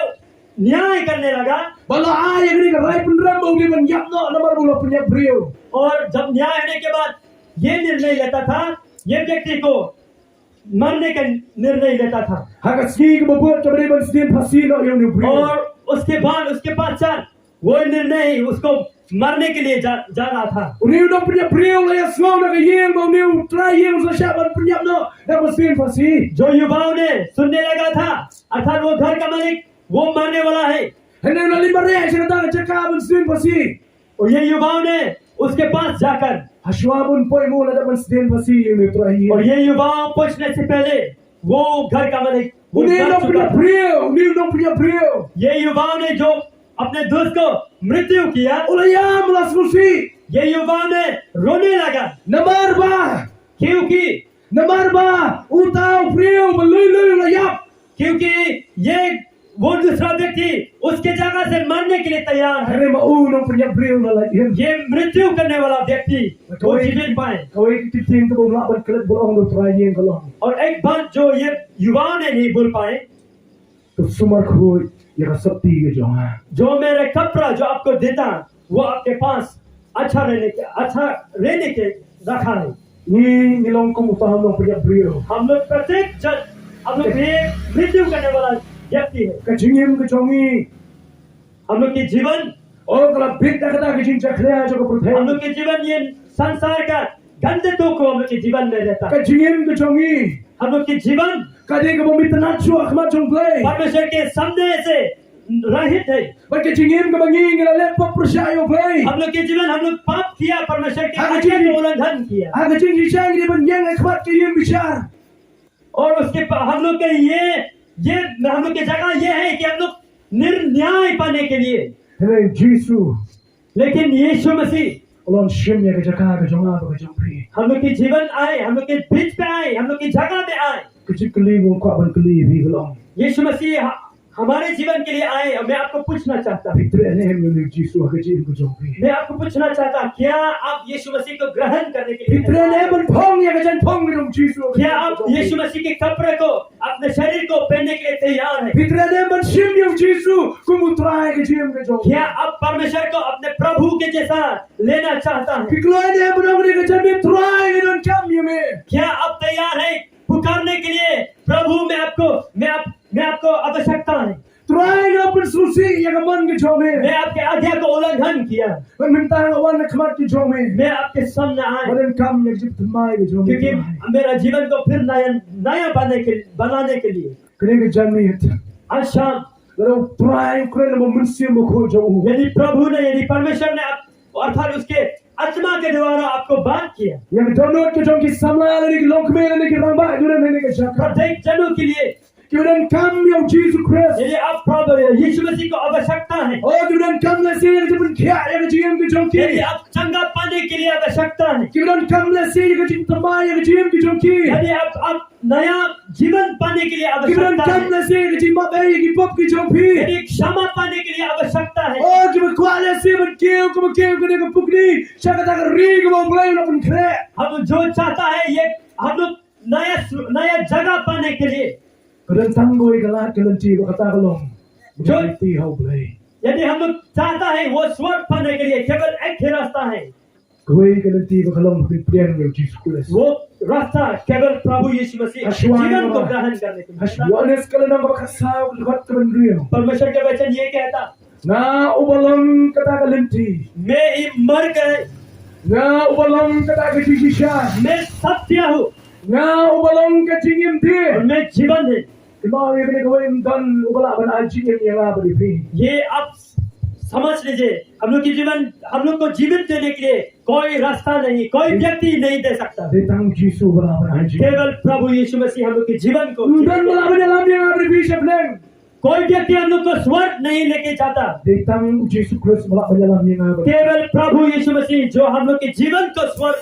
न्याय करने लगा। Bad la ai ïa kane ka rai pynrem ba u dei ban ïap noh namar ba u la pynïap briew। और जब न्याय होने के बाद ये निर्णय लेता था, ये व्यक्ति को मरने का निर्णय लेता था। Ha ka sngi kaba bud kaba dei ban sdien phasi noh ïa une u briew, और उसके बाद, उसके पश्चात वो निर्णय, उसको मरने के लिए जा, जा रहा था। Une u nongpynïap briew u la ïasngew na ka ïing ba une u trai ïing u sa shah ban pynïap noh da kaba sdien phasi। जो युवाओं ने सुनने लगा था, अर्थात वो घर का मालिक वो मरने वाला है। Hynrei u la leit mareh sha kata ka jaka ban sdien phasi। और ये युवाओं ने उसके पास जाकर, ha shuwa ban poi mo la dep ban sdien phasi ïa une u trai ïing, और ये युवाओं पहुंचने से पहले वो घर का मालिक, वो मर चुका था। Une u nongpynïap briew, une u nongpynïap briew, ये युवाओं ने जो अपने दोस्त को मृत्यु किया, u la ïam, u la sngewsih। ये युवाओं ने रोने लगा। Namar ba, क्योंकि namar ba uta u briew ba lui lui u la ïap, क्योंकि ये, वो दूसरा व्यक्ति उसके जगह से मरने के लिए तैयार है। Hynrei ma u nongpynïap briew u la lait im। ये मृत्यु करने वाला व्यक्ति वो जीवित पाए। Kawei ka ktien kaba ym lah ban klet ba u ong da u trai ïing ka long, और एक बात जो ये युवा ने नहीं बोल पाए, to sumar khuid ïa ka sapti ka jong nga। जो मेरा कपड़ा जो आपको देता, वो आपके पास अच्छा रहने के, अच्छा रहने के रखा है। Ngi, ngi long kum uta u nongpynïap briew। हम लोग प्रत्येक जन, हम लोग भी मृत्यु करने वाला व्यक्ति है। Ka jingim ka jong ngi, हम लोग के जीवन, oh, ka la bit da kata ka jingjakhlia jong ka pyrthei। हम लोग के जीवन ये संसार का गंदे तो को हम लोग के जीवन में रहता है। Ka jingim ka jong ngi, हम लोग के जीवन, ka dei kaba mih tynnat shuh ha khmat jong U Blei, परमेश्वर के सामने से रहित है। Bad ka jingim kaba ngi, ngi la leh pop pyrshah ïa U Blei। हम लोग के जीवन, हम लोग पाप किया, परमेश्वर के आज्ञा का उल्लंघन किया। Ha ka jingshai ngi dei ban ïeng ha khmat ka ïing bishar। और उसके पा-, हम लोग के ये, ये, हम लोग की जगह ये है कि हम लोग निर्न्याय पाने के लिए। Hynrei Jisu, लेकिन यीशु मसीह, u la wan shim ïa ka jaka ka jong nga bad ka jong phi। हम लोग के जीवन आए, हम लोग के बीच में आए, हम लोग की जगह में आए। Ka jingkylli ba nga kwah ban kylli ïa phi ka long, यीशु मसीह ह-, हमारे जीवन के लिए आए, और मैं आपको पूछना चाहता हूँ, phi treh ne em ïa une u Jisu ha ka jingim ka jong phi? मैं आपको पूछना चाहता हूँ, क्या आप यीशु मसीह को ग्रहण करने के लिए, phi treh ne em ban phong ïa ka jaiñphong ka jong u Jisu ha ka jingim ka jong phi? क्या आप यीशु मसीह के कपड़े को अपने शरीर को पहनने के लिए तैयार है? Phi treh ne em ban shim ïa u Jisu kum u Trai ha ka jingim ka jong phi? क्या आप परमेश्वर को अपने प्रभु के जैसा लेना चाहता है? Phi kloi ne em ban ong ïa ka jingim, Trai, ngan ïaid kam ïa me? क्या आप तैयार है पुकारने के लिए, प्रभु, मैं आपको, मैं आप, मैं आपको आवश्यकता है। Trai, nga pynsngewsih ïa ka mon ka jong me। मैं आपके आज्ञा को उल्लंघन किया। Bad mynta nga wan ha khmat ka jong me, मैं आपके सामने आए। Ban ïaid kam ïa ka jingim thymmai ka jong me, क्योंकि मेरा जीवन को फिर नया, नया बनाने के, बनाने के लिए। Kane ka janmiet, आज शाम, Lada u Trai u kren ha u Mynsiem Bakhuid jong u, यदि प्रभु ने, यदि परमेश्वर ने आप, अर्थात उसके आत्मा के द्वारा आपको बात किया, ïa ka dohnud ka jong ki samla lane ki longkmie lane ki rangbah kiba don ha kane ka jaka, प्रत्येक जनों के लिए, kiba donkam ïa u Jisu Khrist, यदि आप प्रभु यीशु मसीह को आवश्यकता है, oh, kiba donkam lehse ïa ka jingpynkhiah ïa ka jingim ka jong ki, यदि आप चंगा पाने के लिए आवश्यकता है, kiba donkam lehse ïa ka jingtymbai ïa ka jingim ka jong ki, यदि आप, आप नया जीवन पाने के लिए, kiba आवश्यकता donkam है, lehse ïa ka jingmap ïa ki pop ki jong phi, यदि क्षमा पाने के लिए आवश्यकता है, oh, kiba kwah lehse ban kiew kaba kiew kane ka pukni sha kata ka ri kaba U Blei u la pynkhreh, हम जो चाहता है, ये हम लोग नया सु-, नया जगह पाने के लिए, ka don tang kawei ka lad ka lynti ba kata ka long, जो, aiti ha U Blei, यदि हम लोग चाहता है वो स्वर्ग पाने के लिए केवल एक ही रास्ता है। Kawei ka lynti ba ka long ban pdiang ïa u Jisu Khrist, वो रास्ता केवल प्रभु यीशु मसीह, ha shuwa, जीवन को ग्रहण करने के लिए। Ha shuwa Ïoannis ka lynnong kaba khatsaw, ka dkhot kaba hynriew. परमेश्वर का वचन ये कहता, nga uba long kata ka lynti, मैं ही मार्ग है, nga uba long kata ka jingshisha, मैं सत्य हूँ, nga uba long ka jingim dien, और मैं जीवन है। Kynmaw ïa kane, kawei ym don uba lah ban ai jingim ïa nga bad ïa phi. ये आप समझ लीजिए, हम लोग के जीवन, हम लोग को जीवन देने के लिए कोई रास्ता नहीं, कोई व्यक्ति नहीं दे सकता। Dei tang u Jisu uba lah ban ai jingim. केवल प्रभु यीशु मसीह हम लोग के जीवन को, ym don uba lah ban ïalam ïa nga bad ïa phi shaphang. कोई व्यक्ति हम लोग को स्वर्ग नहीं लेके जाता। Dei tang u Jisu Khrist uba lah ban ïalam ïa nga bad ïa phi. केवल प्रभु यीशु मसीह जो हम लोग के जीवन को स्वर्ग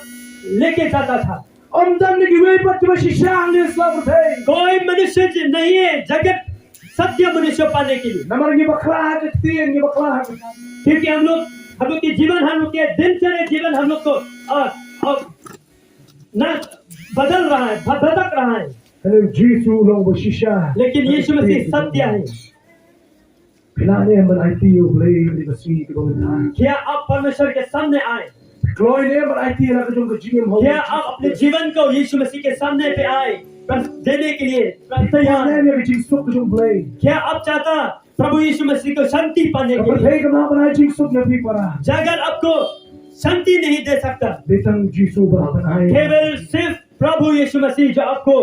लेके जाता था। Ym don na kiwei pat kiba shisha hangne ha pyrthei. कोई मनुष्य ज-, नहीं है जगत सत्य मनुष्य पाने के लिए। Namar ngi bakla ha ka ktien, ngi bakla ha ka, क्योंकि हम लोग, हम लोग के जीवन, हम लोग के दिनचर्या जीवन हम लोग को, अ, अ, ना बदल रहा है, भ-, भटक रहा है। Hynrei u Jisu u long uba shisha, लेकिन यीशु मसीह सत्य है। Phi lah ne em ban aiti ïa U Blei ha kane ka sngi kaba mynta? क्या आप परमेश्वर के सामने आए? Kloi ne em ban aiti ïa la ka jong ka jingim ha U Blei? क्या आप अपने जीवन को यीशु मसीह के सामने पे आए, बस देने के लिए तैयार? Phi lah ne em ïa ka jingsuk ka jong U Blei? क्या आप चाहता प्रभु यीशु मसीह को शांति पाने के लिए? Ka pyrthei kam lah ban ai jingsuk ïa phi para. जगत आपको शांति नहीं दे सकता। Dei tang u Jisu uba lah ban ai. केवल सिर्फ प्रभु यीशु मसीह जो आपको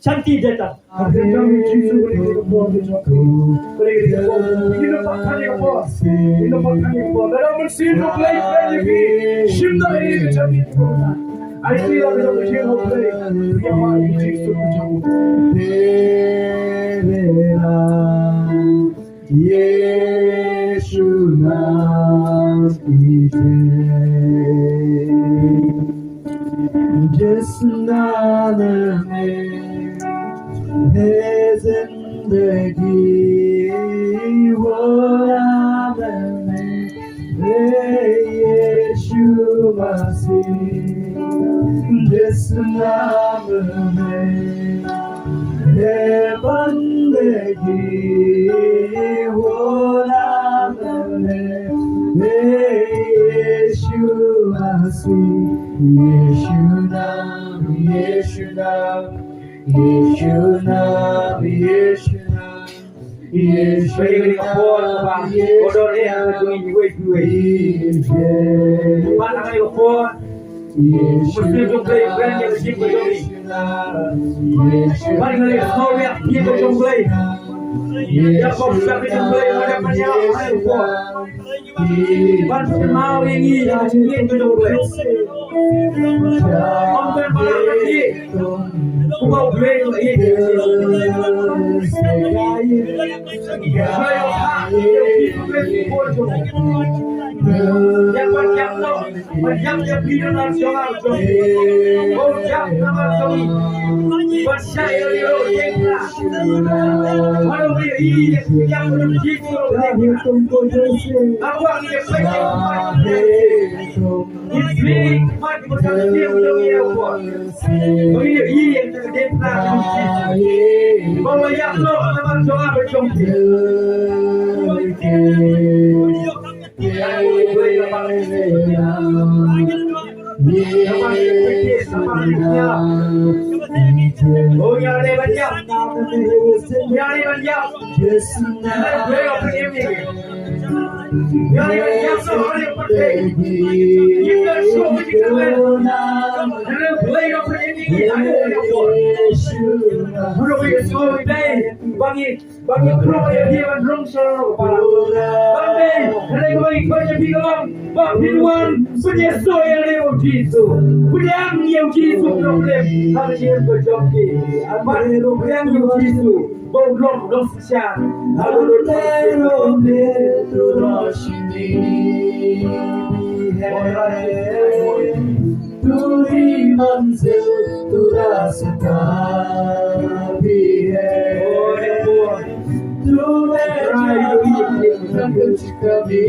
शांति देता। Haba ngi ïa u Jisu ha kane ka por, ha kane ka por, ha kane ka por, ha kane ka por, lada u Mynsiem jong U Blei u kren ïa phi, shim noh ïa ka jingim. Aiti la ka jong ka jingim ha U Blei, ïa ma ïa u Jisu ka jong u. Yeshua namam hai, jis naam mein hai zindagi, wo naam hai Yeshua Masih, jis naam mein hai bandagi, wo naam hai Yeshua Masih. Yeshua naam, Yeshua naam, Yeshua naam, Yeshua naam. Ba ïa kane ka por kaba kordor eh ha ka jong ngi iwei pa iwei. Bad ha kane ka por, u Mynsiem jong U Blei u kren ïa ka jingim ka jong ngi. Bad ha kane ka por ïa ka jingim ka jong U Blei, ïa ka por ïa ka jingim ka jong U Blei, ïa ka por ïa ka jingim ka jong U Blei. Ban pynkynmaw ïa ngi ïa ka jingim ka jong U Blei. Ym don ba la ïeit kumba U Blei u la ïeit. Ïa ban ïap noh, ban ïap ïa phi namar jong nga jong phi. Ban ïap namar jong ngi. Ban shah ïa u diengphna. Burom ïa ka sngew ïa phi ba ngi, ba ngi pynlong ïa phi ban rung sha la ka para. Ban dei hynrei kaba ngi khot ïa phi ka long ba phin wan pynïasoh ïa lade U Jisu. Pdiang ïa U Jisu u nongrim ha ka jingim ka jong phi. Ban pdiang ïa U Jisu ba u long u nongsynshar. अंधेरों में तू रोशनी भी है। तू ही मंजिल, तू रास्ता भी है। तू है जहाँ न कुछ कमी।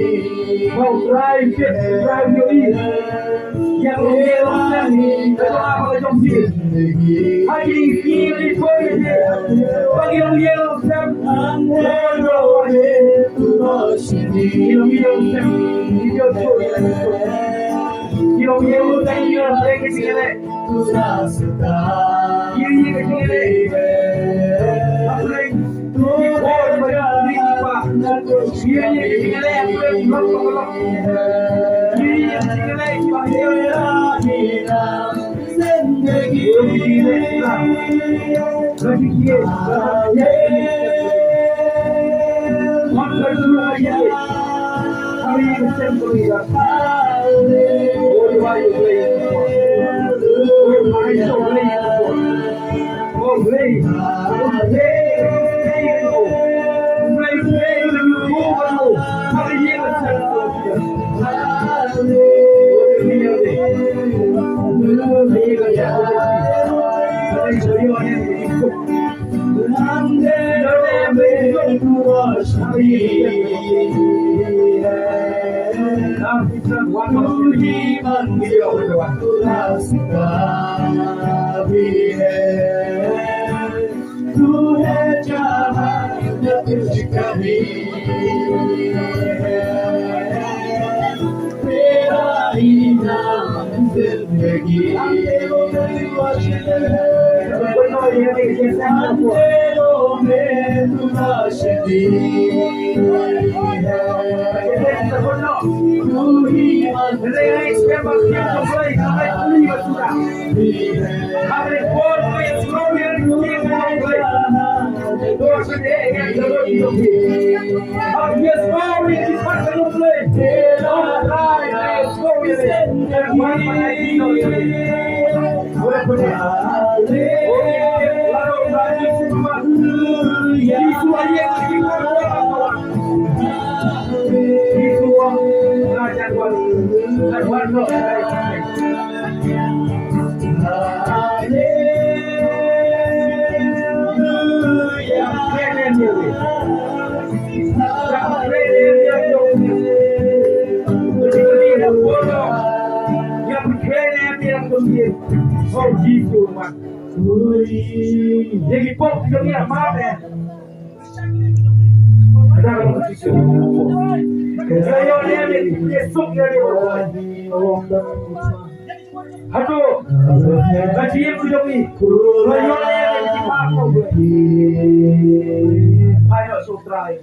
Ïa ka ïing ka sem ka jong phi. Ha ki ïing ki sem ki jong phi. Ba ki ïing ki sem. Another way to rush me. Ki ïing ki sem ki jong phi. Ki ïing ki sem ki jong phi. Ki ïing ki sem ki jong phi. तू है जहाँ न कुछ कमी। तेरा ही नाम जिंदगी। अंधेरों में तू रोशनी है। अंधेरों में तू रोशनी है। तू ही मंजिल। Hato ka jingim ka jong ngi ka ïoh ïa ka jingim ka jong ngi. Ayo sutrai.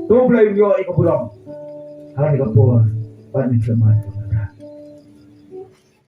To Blei un ïoh ïa ka burom ha kane ka por bad mynta.